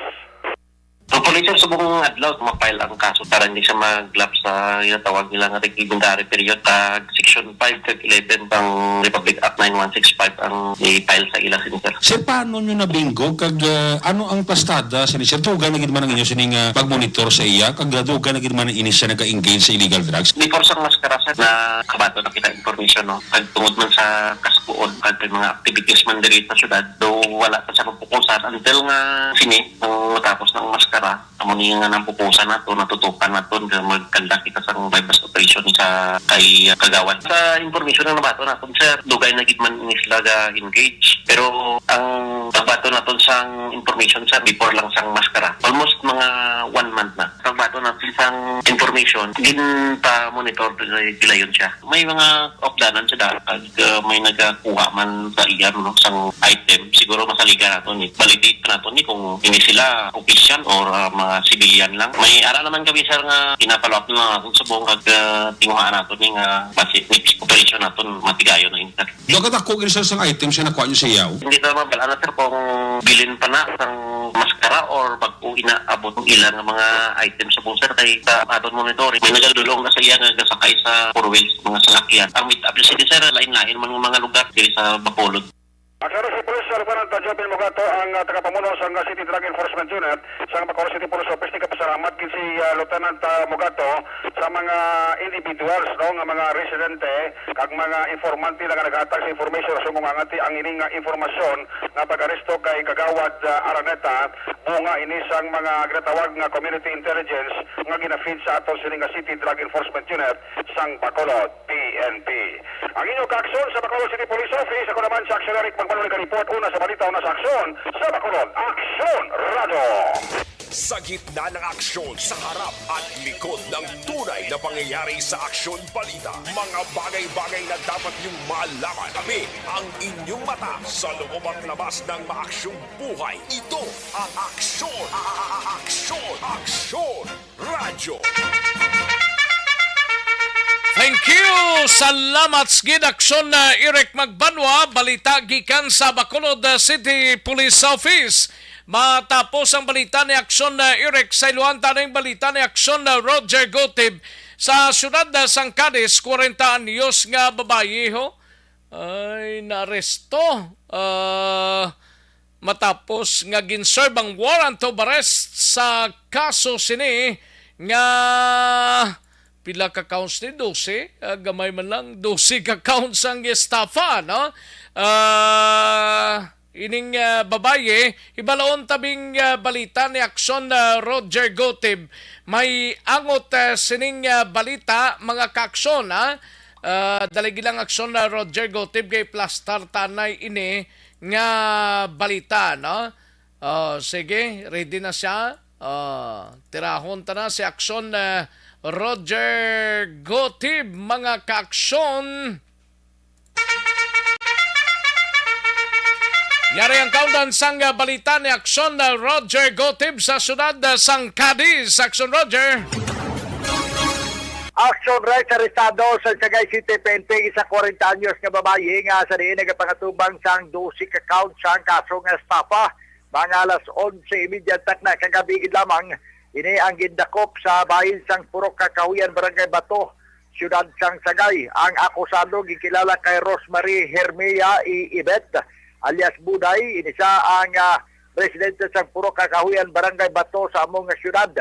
Ang pulis sa subong adlaw, ma-file ang kaso para hindi siya mag-lapse sa ginatawag nila nga regulatory period, kag Section five kag eleven sang Republic Act nine one six five ang i-file sa ila, sir. Sir, paano nyo nabinggo? Kag, ah, ano ang plastada sa ni sir? Dugang na gid man ang inyo sining, ah, pag-monitor sa iya? Kag, ah, dugang na gid man ang ini siya nag-engage sa illegal drugs? Before sang Mascara, sir, na kabato na kita information, no? Kag tungod man sa kaskuon, kag may mga activities man diri sa syudad, do wala pa siya mapukusan until nga sini, ang matapos ng Mascara. Amo ni nga nang pupusan nato, natutukan nato nga magkanda kita sang buy-bust operation sa kay, uh, Kagawad. Sa information nga nabato naton, sir, dugay na gid man ni sila ga-engage. Pero ang pagbato naton sang information, sir, before lang sang Mascara, almost mga one month na. Pagbato naton sang information, ginpa-monitor gilayon siya. May mga opdanan sa daan, kag, uh, may nagakuha man sa iya, no, sang item. Siguro masaligan nato ni, validate pa nato ni kung ini sila official or, uh, mga civilian lang. May ara naman kami, sir, nga gina-follow up na lang naton subong kag, uh, tinguhaan nato ni nga basi next operation naton matigayon na ini, sir. Daw kadako gid, sir, sang item siya nakuha niyo sa iya? Hindi ta mabal-an na, sir, kung bilin pa na sang Mascara or bag-o inaabot ang ila nga mga item subong, sir, kay sa aton monitoring, may nagadulong na sa iya nga gasakay sa four wheels, mga salakyan. Ang meet up niya sini, sir, lain-lain man nga mga lugar diri sa Bacolod. Ang City Police, uh, Lieutenant, uh, Joven Mogato, ang, uh, tagapamuno sang, uh, City Drug Enforcement Unit sang Bacolod City Police Office. Nagapasalamat gid si, uh, Lieutenant, uh, Mogato sa mga individuals, no, nga mga residente kag mga informante lang nga naghatag sa information. So, kung angati ang ining, uh, informasyon nga pag-aresto kay Kagawad, uh, Araneta, bunga ini sang mga ginatawag nga community intelligence nga gina-feed sa aton sini nga City Drug Enforcement Unit sang Bacolod, P N P. Ang inyong kaaksyon sa Bacolod City Police Office, ako naman si Aksyon Eric Magmalo, nagareport una sa balita, una sa aksyon sa Bacolod Aksyon Radyo. Sa gitna ng aksyon, sa harap at likod ng tunay na pangyayari sa Aksyon Balita, mga bagay-bagay na dapat niyong malaman. Tabi ang inyong mata sa loob at labas ng maaksyong buhay. Ito ang Aksyon, a-, a-, a-, Aksyon, Aksyon Radyo. Thank you! Salamat sa gid, Aksyon na Eric Magbanwa. Balita gikan sa Bacolod, uh, City Police Office. Matapos ang balita ni Aksyon na Eric, sayloan ta ning balita ni Aksyon na Roger Gotib. Sa siyudad, uh, sang Cadiz, kwarenta anyos nga babayi, ho, ay naaresto, ah, matapos nga gin-serve ang warrant of arrest sa kaso sini nga pila ka counts ni? Dose? Ah, gamay man lang, dose ka counts ang estafa, no? Ah, ining, ah, babayi, hibaloon ta bing, ah, balita ni Aksyon, ah, Roger Gotib. May angot, ah, sining, ah, balita, mga kaaksyon, ha? Ah, dali lang, Aksyon, ah, Roger Gotib, kay plastar tanay ini nga balita, no? Oh, sige, ready na siya. Oh, tirahon ta na si Aksyon, ah, Roger Gotib, mga kaaksyon. Yari ang kaundan sang, ah, balita ni Aksyon, ah, Roger Gotib sa siyudad, ah, sang Cadiz. Aksyon, Roger. Action rights, arestado sa Sagay City P N P isa kwarenta anyos nga babayi nga sa diin nagapangatubang sang dose ka count sang kaso nga estafa. Mga alas onse y media takna kagabi gid lamang, ini ang gindakop sa bahin sang Purok Kakahuyan, Barangay Bato, siyudad sang Sagay. Ang akusado gikilala kay Rosemary Hermia I. Ibet alias Buday. Ini siya ang, ah, residente sang Purok Kakahuyan, Barangay Bato sa amo nga siyudad.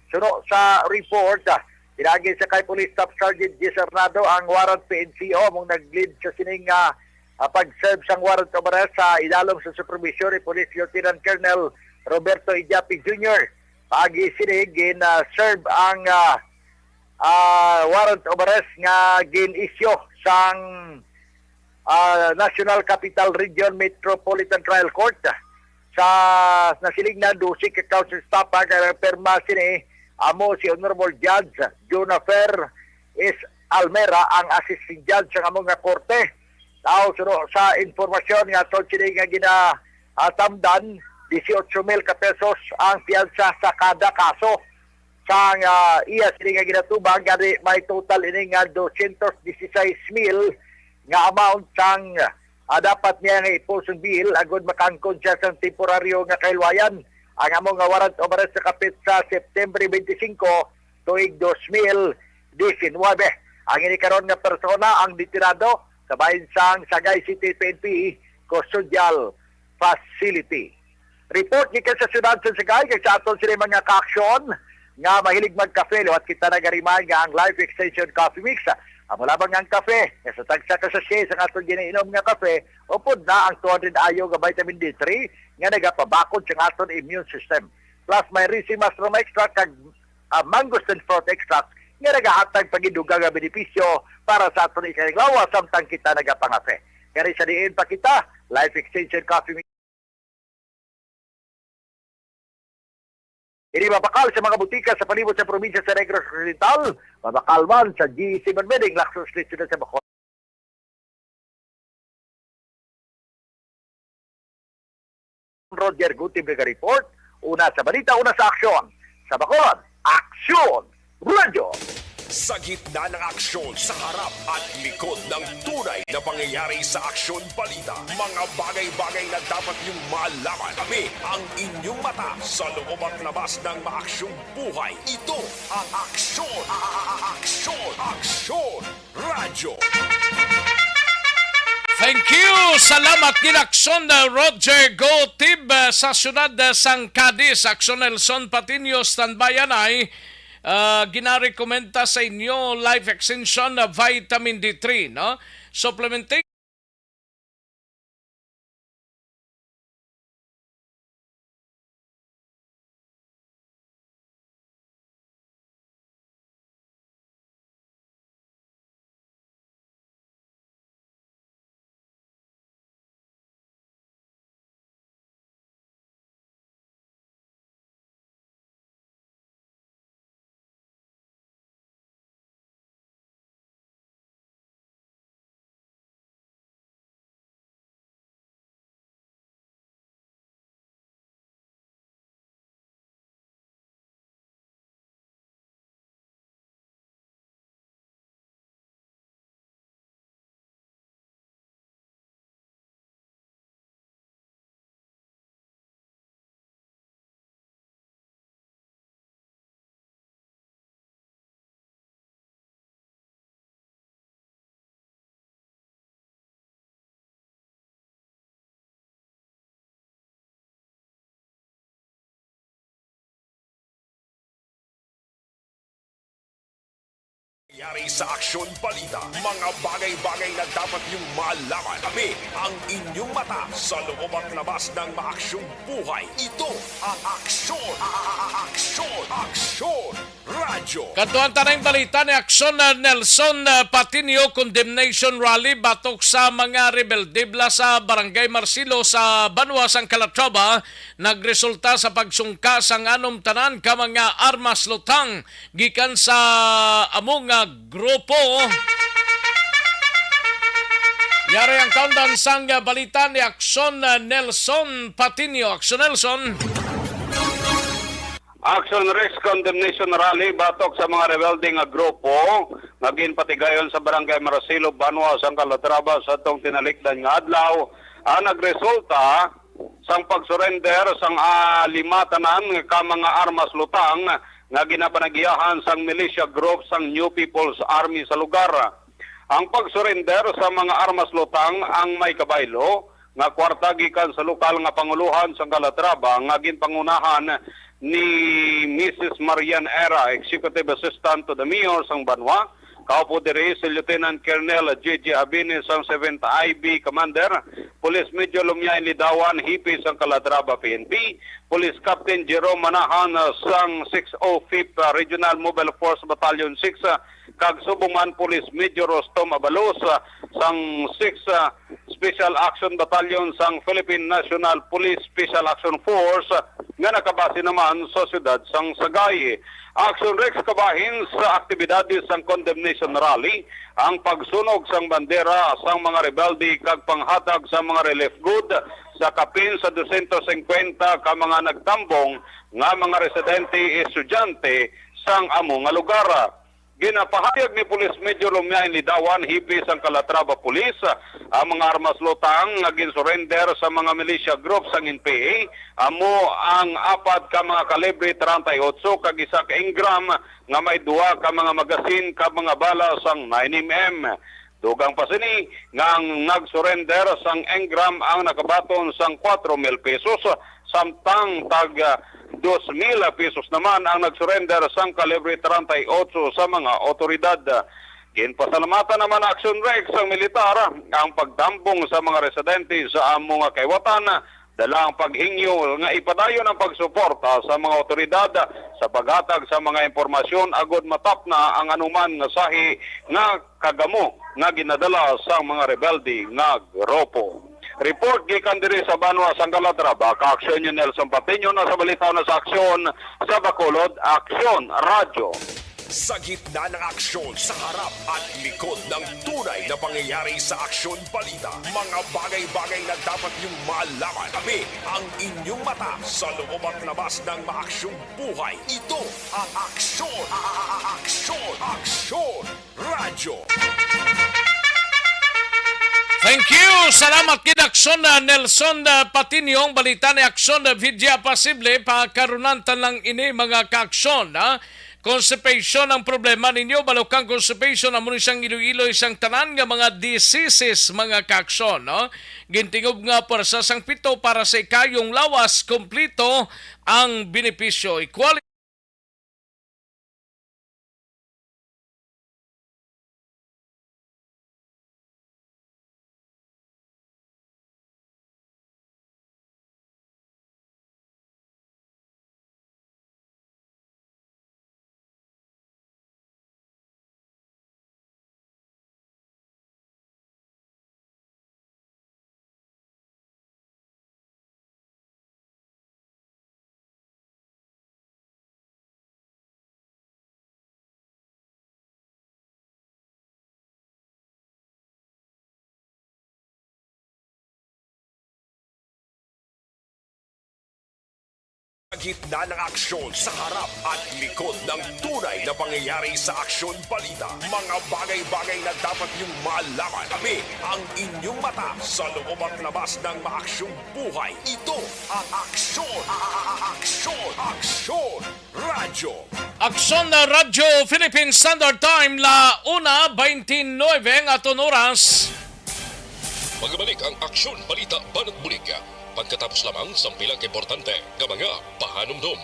Suno sa report, ah, pinagi sa kay Police Staff Sergeant Jis Arnado ang warrant P N C O among nag-lead sa sining, ah, ah, pag-serve sang warrant of arrest sa ilalom sa supervision ni Police Lieutenant Colonel Roberto Idiapi Junior. Paagi sini gin, ah, serve ang, ah, ah, warrant of arrest nga gin-issue sang, ah, National Capital Region Metropolitan Trial Court. Sa nasiling na dose ka count sa estafa kay ang pirma sini amo si Honorable Judge Junifer S. Almera, ang assistant judge sa amo nga korte. Tao suno sa informasyon nga aton sini nga gina, ah, tamdan, dieciocho mil ka pesos ang piyansa sa kada kaso. Sang, ah, iya sini nga ginatubag, gani may total ini nga dosyentos dieciséis mil nga amount sang, ah, dapat niya nga i-post ang bail agud makaangkon siya sang temporaryo nga kahilwayan. Ang amo nga warrant of arrest nakapit sa September twenty-five, tuig dos mil diecinuebe. Ang ini karon nga persona ang detenado sa bahin sang Sagay City P N P Custodial Facility. Report gikan sa siyudad sa Sagay kag sa aton sini mga kaaksyon nga mahilig magkape, liwat kita nagariman nga ang Life Extension Coffee Mix, ah, amo lamang ang kape nga sa tagsa ka sachet sa aton ginainom nga kape, upod na ang two hundred I U nga vitamin D three nga nagapabakod sa aton immune system. Plus, may ricin mustard extract kag, ah, mangosteen fruit extract nga nagahatag pagidugang nga benepisyo para sa aton ikaadlaw samtang kita nagapangape. Kani sa diin pa kita, Life Extension Coffee Mix. Ini mabakal sa mga butika sa palibot sa probinsya sa Negros Occidental, mabakal man sa G E C Banbeding, Lacson Street, siyudad sa Bacolod. Roger Gutib nag-report. Una sa balita, una sa aksyon. Sa Bacolod, Aksyon Radyo. Sa gitna ng aksyon, sa harap at likod ng tunay na pangyayari sa Aksyon Balita, mga bagay-bagay na dapat niyong malaman. Kami ang inyong mata sa loob at labas ng maaksyong buhay. Ito ang Aksyon, a-, a-, a-, Aksyon, Aksyon Radyo. Thank you. Salamat gid, Aksyon, uh, Roger Gotib, uh, sa siyudad, uh, sang Cadiz. Aksyon Nelson Patiño, standby anay. Uh, ginarekomenda sa inyo Life Extension, uh, Vitamin D three, no? Supplementing Yari sa Aksyon Balita, mga bagay-bagay na dapat niyong malaman. Kami ang inyong mata sa loob at labas ng maaksyong buhay. Ito ang Aksyon, a-, a-, a-, Aksyon, Aksyon Radyo. Kadtuan ta na ang balita ni Aksyon, uh, Nelson, uh, Patiño, condemnation rally batok sa mga rebelde. Bala sa Barangay Marcelo sa banwa sang Calatrava, nagresulta sa pagsungka sang anumtanan ka mga armas lutang gikan sa amo nga grupo. Yari ang kaundan sang balita ni Aksyon, uh, Nelson Patiño. Aksyon, Nelson. Action Rex Condemnation Rally batok sa mga rebelde nga grupo nga ginpatigayon sa Barangay Marcelo, Banwa sang Calatrava sa atong tinalikdan nga adlaw, ang nagresulta sang pagsurrender sang, ah, lima tanan ka mga armas lutang nga ginapanagyahan sang militia group sang New People's Army sa lugar. Ang pagsurrender sa mga armas lutang ang may kabaylo nga kwarta gikan sa lokal nga pangulohan sang Calatrava nga ginpangunahan ni Missus Marian Era, Executive Assistant to the Mayor sang Banwa. Kaupo diri si Lieutenant Colonel J J Abines sang Seventh I B Commander, Police Major Lumiain Lidawan, Hipi sang Calatrava P N P, Police Captain Jerome Manahan, ah, sang six oh fifth, ah, Regional Mobile Force Battalion six, ah, kag subong man Police Major Rostom Abalos, ah, sang six, ah, Special Action Battalion sang Philippine National Police Special Action Force, ah, nga nakabase naman sa siyudad sang Sagay. Action Rex, kabahin sa aktibidades sang condemnation rally, ang pagsunog sang bandera sang mga rebelde kag panghatag sa mga relief good sa kapin sa dosyentos singkwenta ka mga nagtambong nga mga residente, estudyante sang amo nga lugar. Ginapahayag ni Police Major Lumiain Lidawan, Hipi sang Calatrava Police, ang mga armas lutang nga ginsurrender sa mga militia group sang N P A amo ang apat ka mga kalibre treinta y ocho kag isa ka engram nga may duha ka mga magasin kag mga bala sang nine M M. Dugang pa sini nga ang nagsurrender sang engram ang nakabaton sang kuwatro mil pesos, samtang tag, ah, dos mil pesos naman ang nagsurrender sang kalibre treinta y ocho sa mga awtoridad. Ginpasalamatan naman Action Rex sang militar ang pagtambong sa mga residente sa amo nga kaliwatan, dala ang paghingyo nga ipadayon ang pagsuporta sa mga awtoridad sa paghatag sa mga impormasyon agod matapna ang anuman nga sahi nga kagamo nga ginadala sang mga rebelde nga grupo. Report gikan diri sa Banwa sang Calatrava, ka-aksyon niyo Nelson Patiño, na sa balita na sa aksyon sa Bacolod, Aksyon Radyo. Sa gitna ng aksyon, sa harap at likod ng tunay na pangyayari sa Aksyon Balita, mga bagay-bagay na dapat niyong malaman. Kami ang inyong mata sa loob at labas ng maaksyong buhay. Ito ang Aksyon, a-, a-, a-, Aksyon, Aksyon Radyo. Thank you. Salamat gid, Aksyon, ah, Nelson, ah, Patiño. Ang balita ni Aksyon, ah, Vidya Pasible. Pakarunan ta lang ini, mga kaaksyon, ha? Constipation ang problema ninyo, balukang constipation, amo ni siyang iloy-iloy sang tanan nga mga diseases, mga kaaksyon, no? Gintingob nga pwersa sang pito para sa ikayong lawas, kompleto ang benepisyo. Equality. Sa gitna ng aksyon, sa harap at likod ng tunay na pangyayari sa Aksyon Balita, mga bagay-bagay na dapat niyong malaman. Kami ang inyong mata sa loob at labas ng maaksyong buhay. Ito ang Aksyon, a-, a-, a-, Aksyon, Aksyon Radyo. Aksyon na Radyo Philippine Standard Time, la una veintinueve ang aton oras. Magbalik ang Aksyon Balita Banat Bulig, pagkatapos lamang sang pila ka importante nga mga pahanumdom.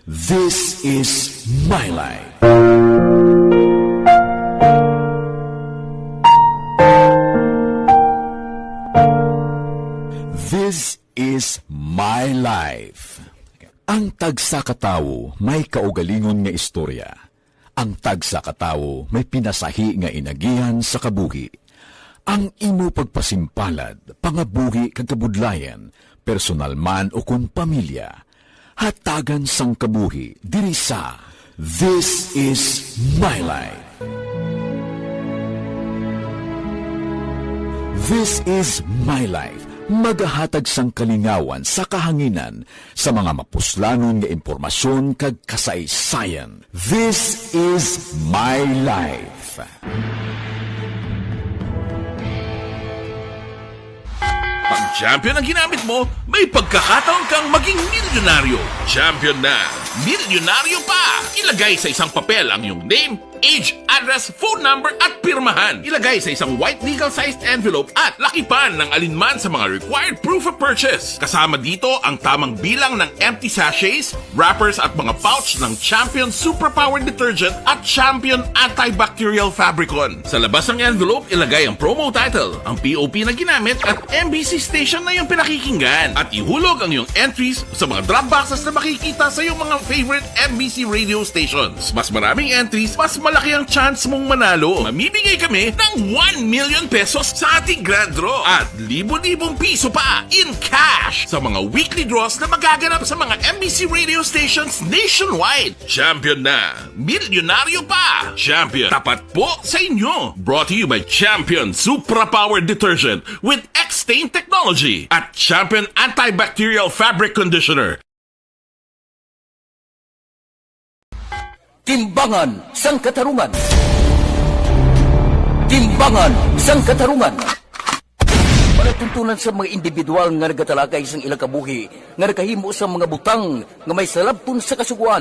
This is my life. This is my life. Ang tagsa ka tawo may kaugalingon nga istorya. Ang tagsa ka tawo may pinasahi nga inagihan sa kabuhi. Ang imo pagpasimpalad, pangabuhi kag kabudlayan, personal man o kon pamilya, hatagan sang kabuhi diri sa This is My Life. This is My Life, magahatag sang kalingawan sa kahanginan sa mga mapuslanon nga impormasyon kag kasaysayan. This is My Life. Pag champion ang ginamit mo, may pagkakataon kang maging milyonaryo. Champion na, milyonaryo pa! Ilagay sa isang papel ang iyong name, age, address, phone number, at pirmahan. Ilagay sa isang white legal-sized envelope at lakipan ng alinman sa mga required proof of purchase. Kasama dito ang tamang bilang ng empty sachets, wrappers, at mga pouch ng Champion Superpower Detergent at Champion Antibacterial Fabricon. Sa labas ng envelope, ilagay ang promo title, ang P O P na ginamit, at M B C station na iyong pinakikinggan. At ihulog ang iyong entries sa mga drop boxes na makikita sa iyong mga favorite M B C radio stations. Mas maraming entries, mas malaki ang chance mong manalo. Mamimigay kami ng one million pesos sa ating grand draw at libo-libong piso pa in cash sa mga weekly draws na magaganap sa mga M B C radio stations nationwide. Champion na! Milyonaryo pa! Champion, tapat po sa inyo! Brought to you by Champion Supra Power Detergent with X-Stain Technology at Champion Antibacterial Fabric Conditioner. Timbangan sang Katarungan. Timbangan sang Katarungan. Palatuntunan sa mga individual nga nagatalakay sang ila kabuhi nga nakahimo sa mga butang nga may salabton sa Kasugoan.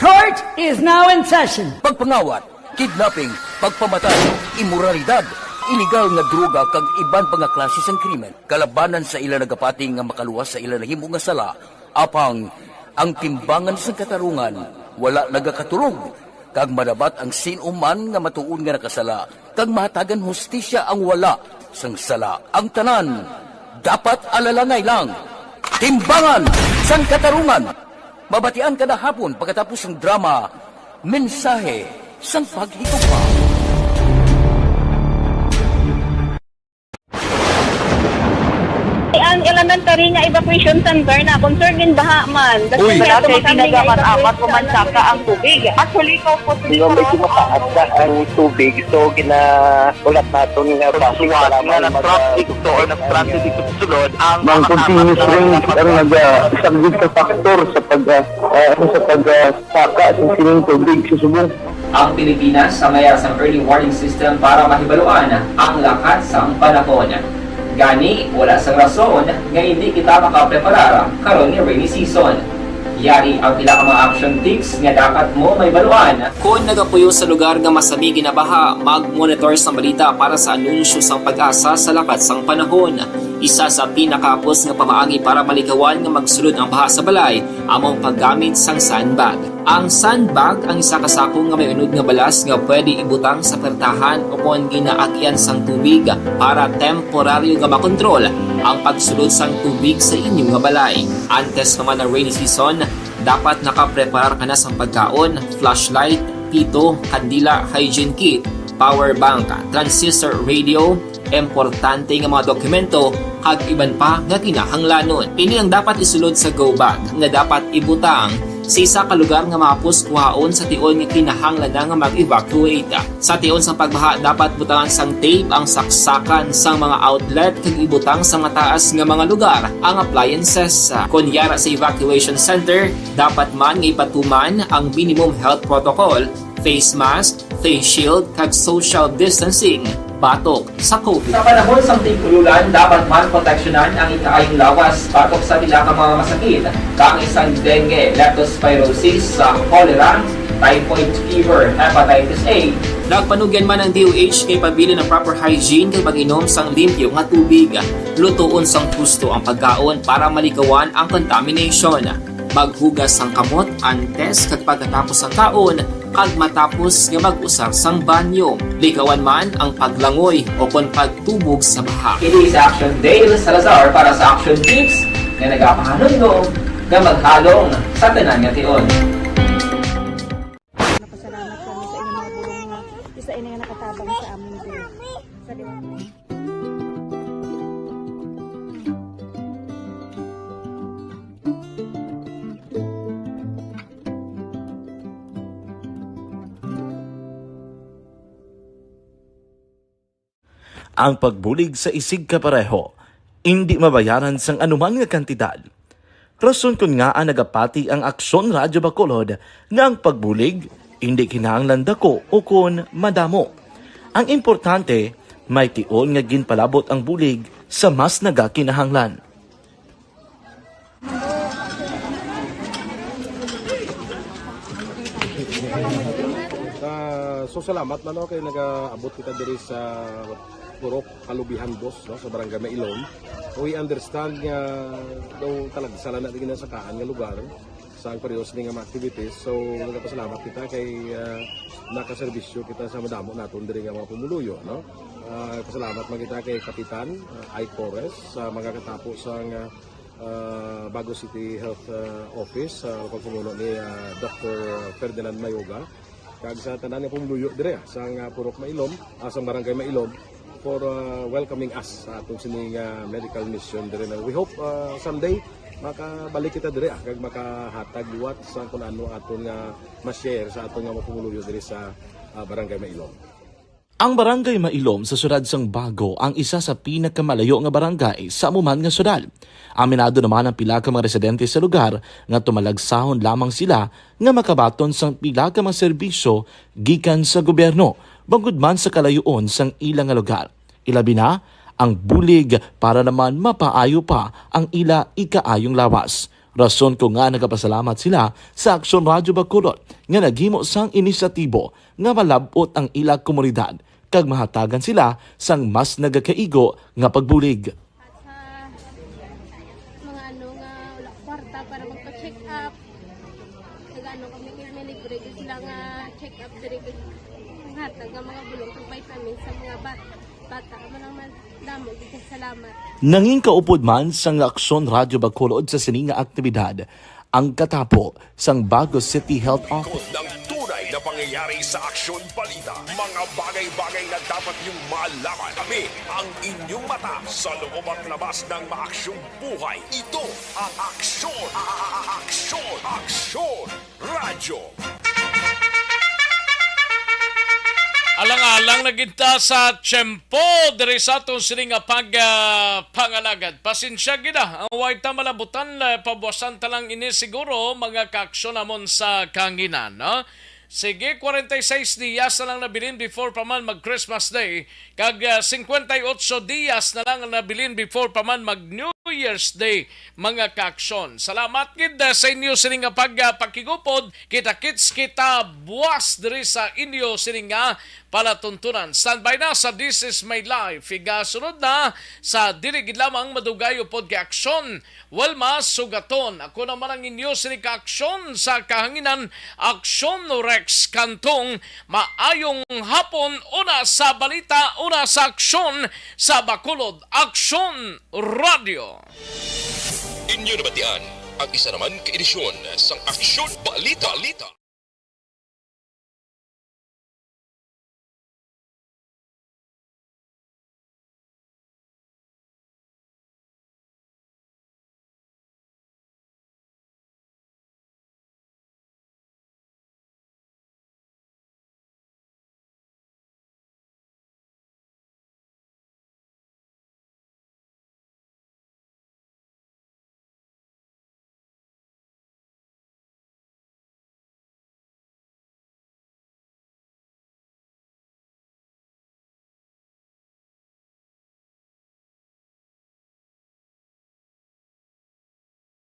Court is now in session. Pagpangawat, kidnapping, pagpamatay, imoralidad, iligal nga droga kag iban pa nga klase sang krimen kalabanan sa ila nagapati nga makaluwas sa ila nahimo nga sala. Apang ang timbangan sang katarungan wala nagakatulog, kag madabat ang sin-o man nga matuod nga nakasala, kag mahatagan hustisya ang wala sang sala. Ang tanan dapat alalangay lang. Timbangan sang Katarungan, mabatian kada hapon pagkatapos sang drama, Mensahe sang Paghigugma. Ang elementary nga evacuation center na concerned in baha man. Uy. Wala kay tinaga man amat umansaka ang tubig. Actually, ikaw po, di ba, medyo mataas na ang tubig. So, ginahulat naton nga basi nga nag-traffic to or nag-traffic dito sa sulod ang mga continuous rain ang naga-, isa gid ka factor sa pag, ah, ah, ano, sa pag, ah, saka sa sining tubig sa subong. Ang Pilipinas ang mayar sang early warning system para mahibaluan ang lakat sang panahon. Gani, wala sang rason nga indi kita makapreparar karon nga rainy season. Yari ang pila ka mga action tips nga dapat mo mahibaluan. Kon nagapuyo sa lugar nga masami ginabaha, mag-monitor sang balita para sa anunsyo sang PAGASA sa lakat sang panahon. Isa sa pinakahapos nga pamaagi para malikawan nga magsulod ang baha sa balay amo ang paggamit sang sandbag. Ang sandbag ang isa ka sako nga may unod nga balas nga pwede ibutang sa pertahan o kon ginaagyan sang tubig para temporaryo nga makontrol ang pagsulod sang tubig sa inyo nga balay. Antes pa man ang rainy season, dapat nakapreparar ka na sang pagkaon, flashlight, pito, kandila, hygiene kit, power bank, transistor radio, importante nga mga dokumento, kag iban pa nga kinahanglanon. Ini ang dapat isulod sa go bag nga dapat ibutang sa isa ka lugar nga mahapos kuhaon sa tion nga kinahanglan na nga mag-evacuate. Sa tion sang pagbaha, dapat butangan sang tape ang saksakan sang mga outlet kag ibutang sa mataas nga mga lugar ang appliances. Kon yara sa evacuation center, dapat man nga ipatuman ang minimum health protocol, face mask, face shield, kag social distancing batok sa COVID. Sa panahon sang tig-ululan, dapat man proteksyonan ang ikaayong lawas batok sa pila ka mga masakit, kaangay sang dengue, leptospirosis, sa cholera, typhoid fever, hepatitis A. Nagpanugyan man ang D O H nga ipabilin ang proper hygiene kag mag-inom sang limpyo nga tubig. Lutoon sang husto ang pagkaon para malikawan ang contamination. Maghugas sang kamot antes kag pagkatapos sang kaon, kag matapos nga mag-usar sang banyo. Likawan man ang paglangoy o kon pagtubog sa baha. Ini si Action Dale Salazar para sa Action Tips nga nagapahanumdom nga maghalong sa tanan nga tion. Napasalamat kami sa inyong mga bulong nga isa ini nga nakatabang sa amon diri. Sa Ang pagbulig sa isigkapareho indi mabayaran sang anuman nga kantidad. Rason kon ngaa nagapati ang Aksyon Radyo Bacolod nga ang pagbulig indi kinahanglan dako ukon madamo. Ang importante, may tion nga ginpalabot ang bulig sa mas nagakinahanglan. Ah, so salamat man, no, kay nagaabot kita diri sa Purok Kalubihan Dos, no, sa Barangay Mailom. We understand nga daw talagsa lang na di ginasakaan nga lugar sa ang parehas ni nga mga activities. So, nagapasalamat kita kay, ah, nakaserbisyo kita sa madamo naton diri nga mga pumuluyo, no? Ah, pasalamat man kita kay Kapitan, ah, Ike Torres, sa mga katapo sa nga, ah, Bago City Health, ah, Office, sa pagpamuno ni, ah, Doctor Ferdinand Mayoga, kag sa tanan nga pumuluyo dire, ah, sa nga Purok Mailom, ah, sa Barangay Mailom, for, ah, welcoming us sa aton sini nga medical mission dire na. We hope, ah, someday makabalik kita dire, ah, kag makahatag liwat sa kung ano aton nga ma-share sa aton nga mga pumuluyo dire sa, ah, Barangay Mailom. Ang Barangay Mailom sa siyudad sang Bago ang isa sa pinakamalayo nga barangay sa amo man nga siyudad. Aminado naman ang pila ka mga residente sa lugar nga tumalagsahon lamang sila nga makabaton sang pila ka mga serbisyo gikan sa gobyerno, bangod man sa kalayoon sang ila nga lugar. Ilabi na ang bulig para naman mapaayo pa ang ila ikaayong lawas. Rason ko nga nagapasalamat sila sa Aksyon Radyo Bacolod nga naghimo sang inisyatibo nga malab-ot ang ila komunidad kag mahatagan sila sang mas nagakaigo nga pagbulig. At sa mga ano nga wala kwarta para magpa-check up, nag-ano kami, may libre gyud sila nga check up diri, kag hatag nga mga bulong kag vitamins sa mga bat-, bata. Amo lang man, damo gyud kag salamat. Nangin kaupod man sang Aksyon Radyo Bacolod sa sini nga aktibidad ang katapo sang Bago City Health Office. Ng tunay na pangyayari sa Aksyon Balita, mga bagay-bagay na dapat niyong malaman. Kami ang inyong mata sa loob at labas ng maaksyong buhay. Ito ang Aksyon, a-, a-, a-, Aksyon, Aksyon Radyo. Alang-alang na gid ta sa tiyempo diri sa aton sini nga pag, ah, pangalagad. Pasensya gid, ah, ang way ta malabutan, ah, pabuwasan ta lang ini siguro, mga kaaksyon namon sa kahanginan, no? Sige, kwarenta y seis diyas na lang nabilin before pa man mag Christmas Day, kag, ah, singkwenta y otso diyas na lang ang nabilin before pa man mag New Year's Day, mga kaaksyon. Salamat gid, ah, sa inyo sini nga pag, ah, pakigupod. Kita-kits kita buwas diri sa inyo sini nga palatuntunan. Standby na sa This Is My Life. Igasunod na sa dili gid lamang madugay upod kay Aksyon Wilma Sugaton. Ako naman ang inyo sini ka Aksyon sa kahanginan, Aksyon Rex Cantong. Maayong hapon, una sa balita, una sa aksyon sa Bacolod, Aksyon Radyo. Inyo nabatian ang isa naman ka edisyon sang Aksyon Balita.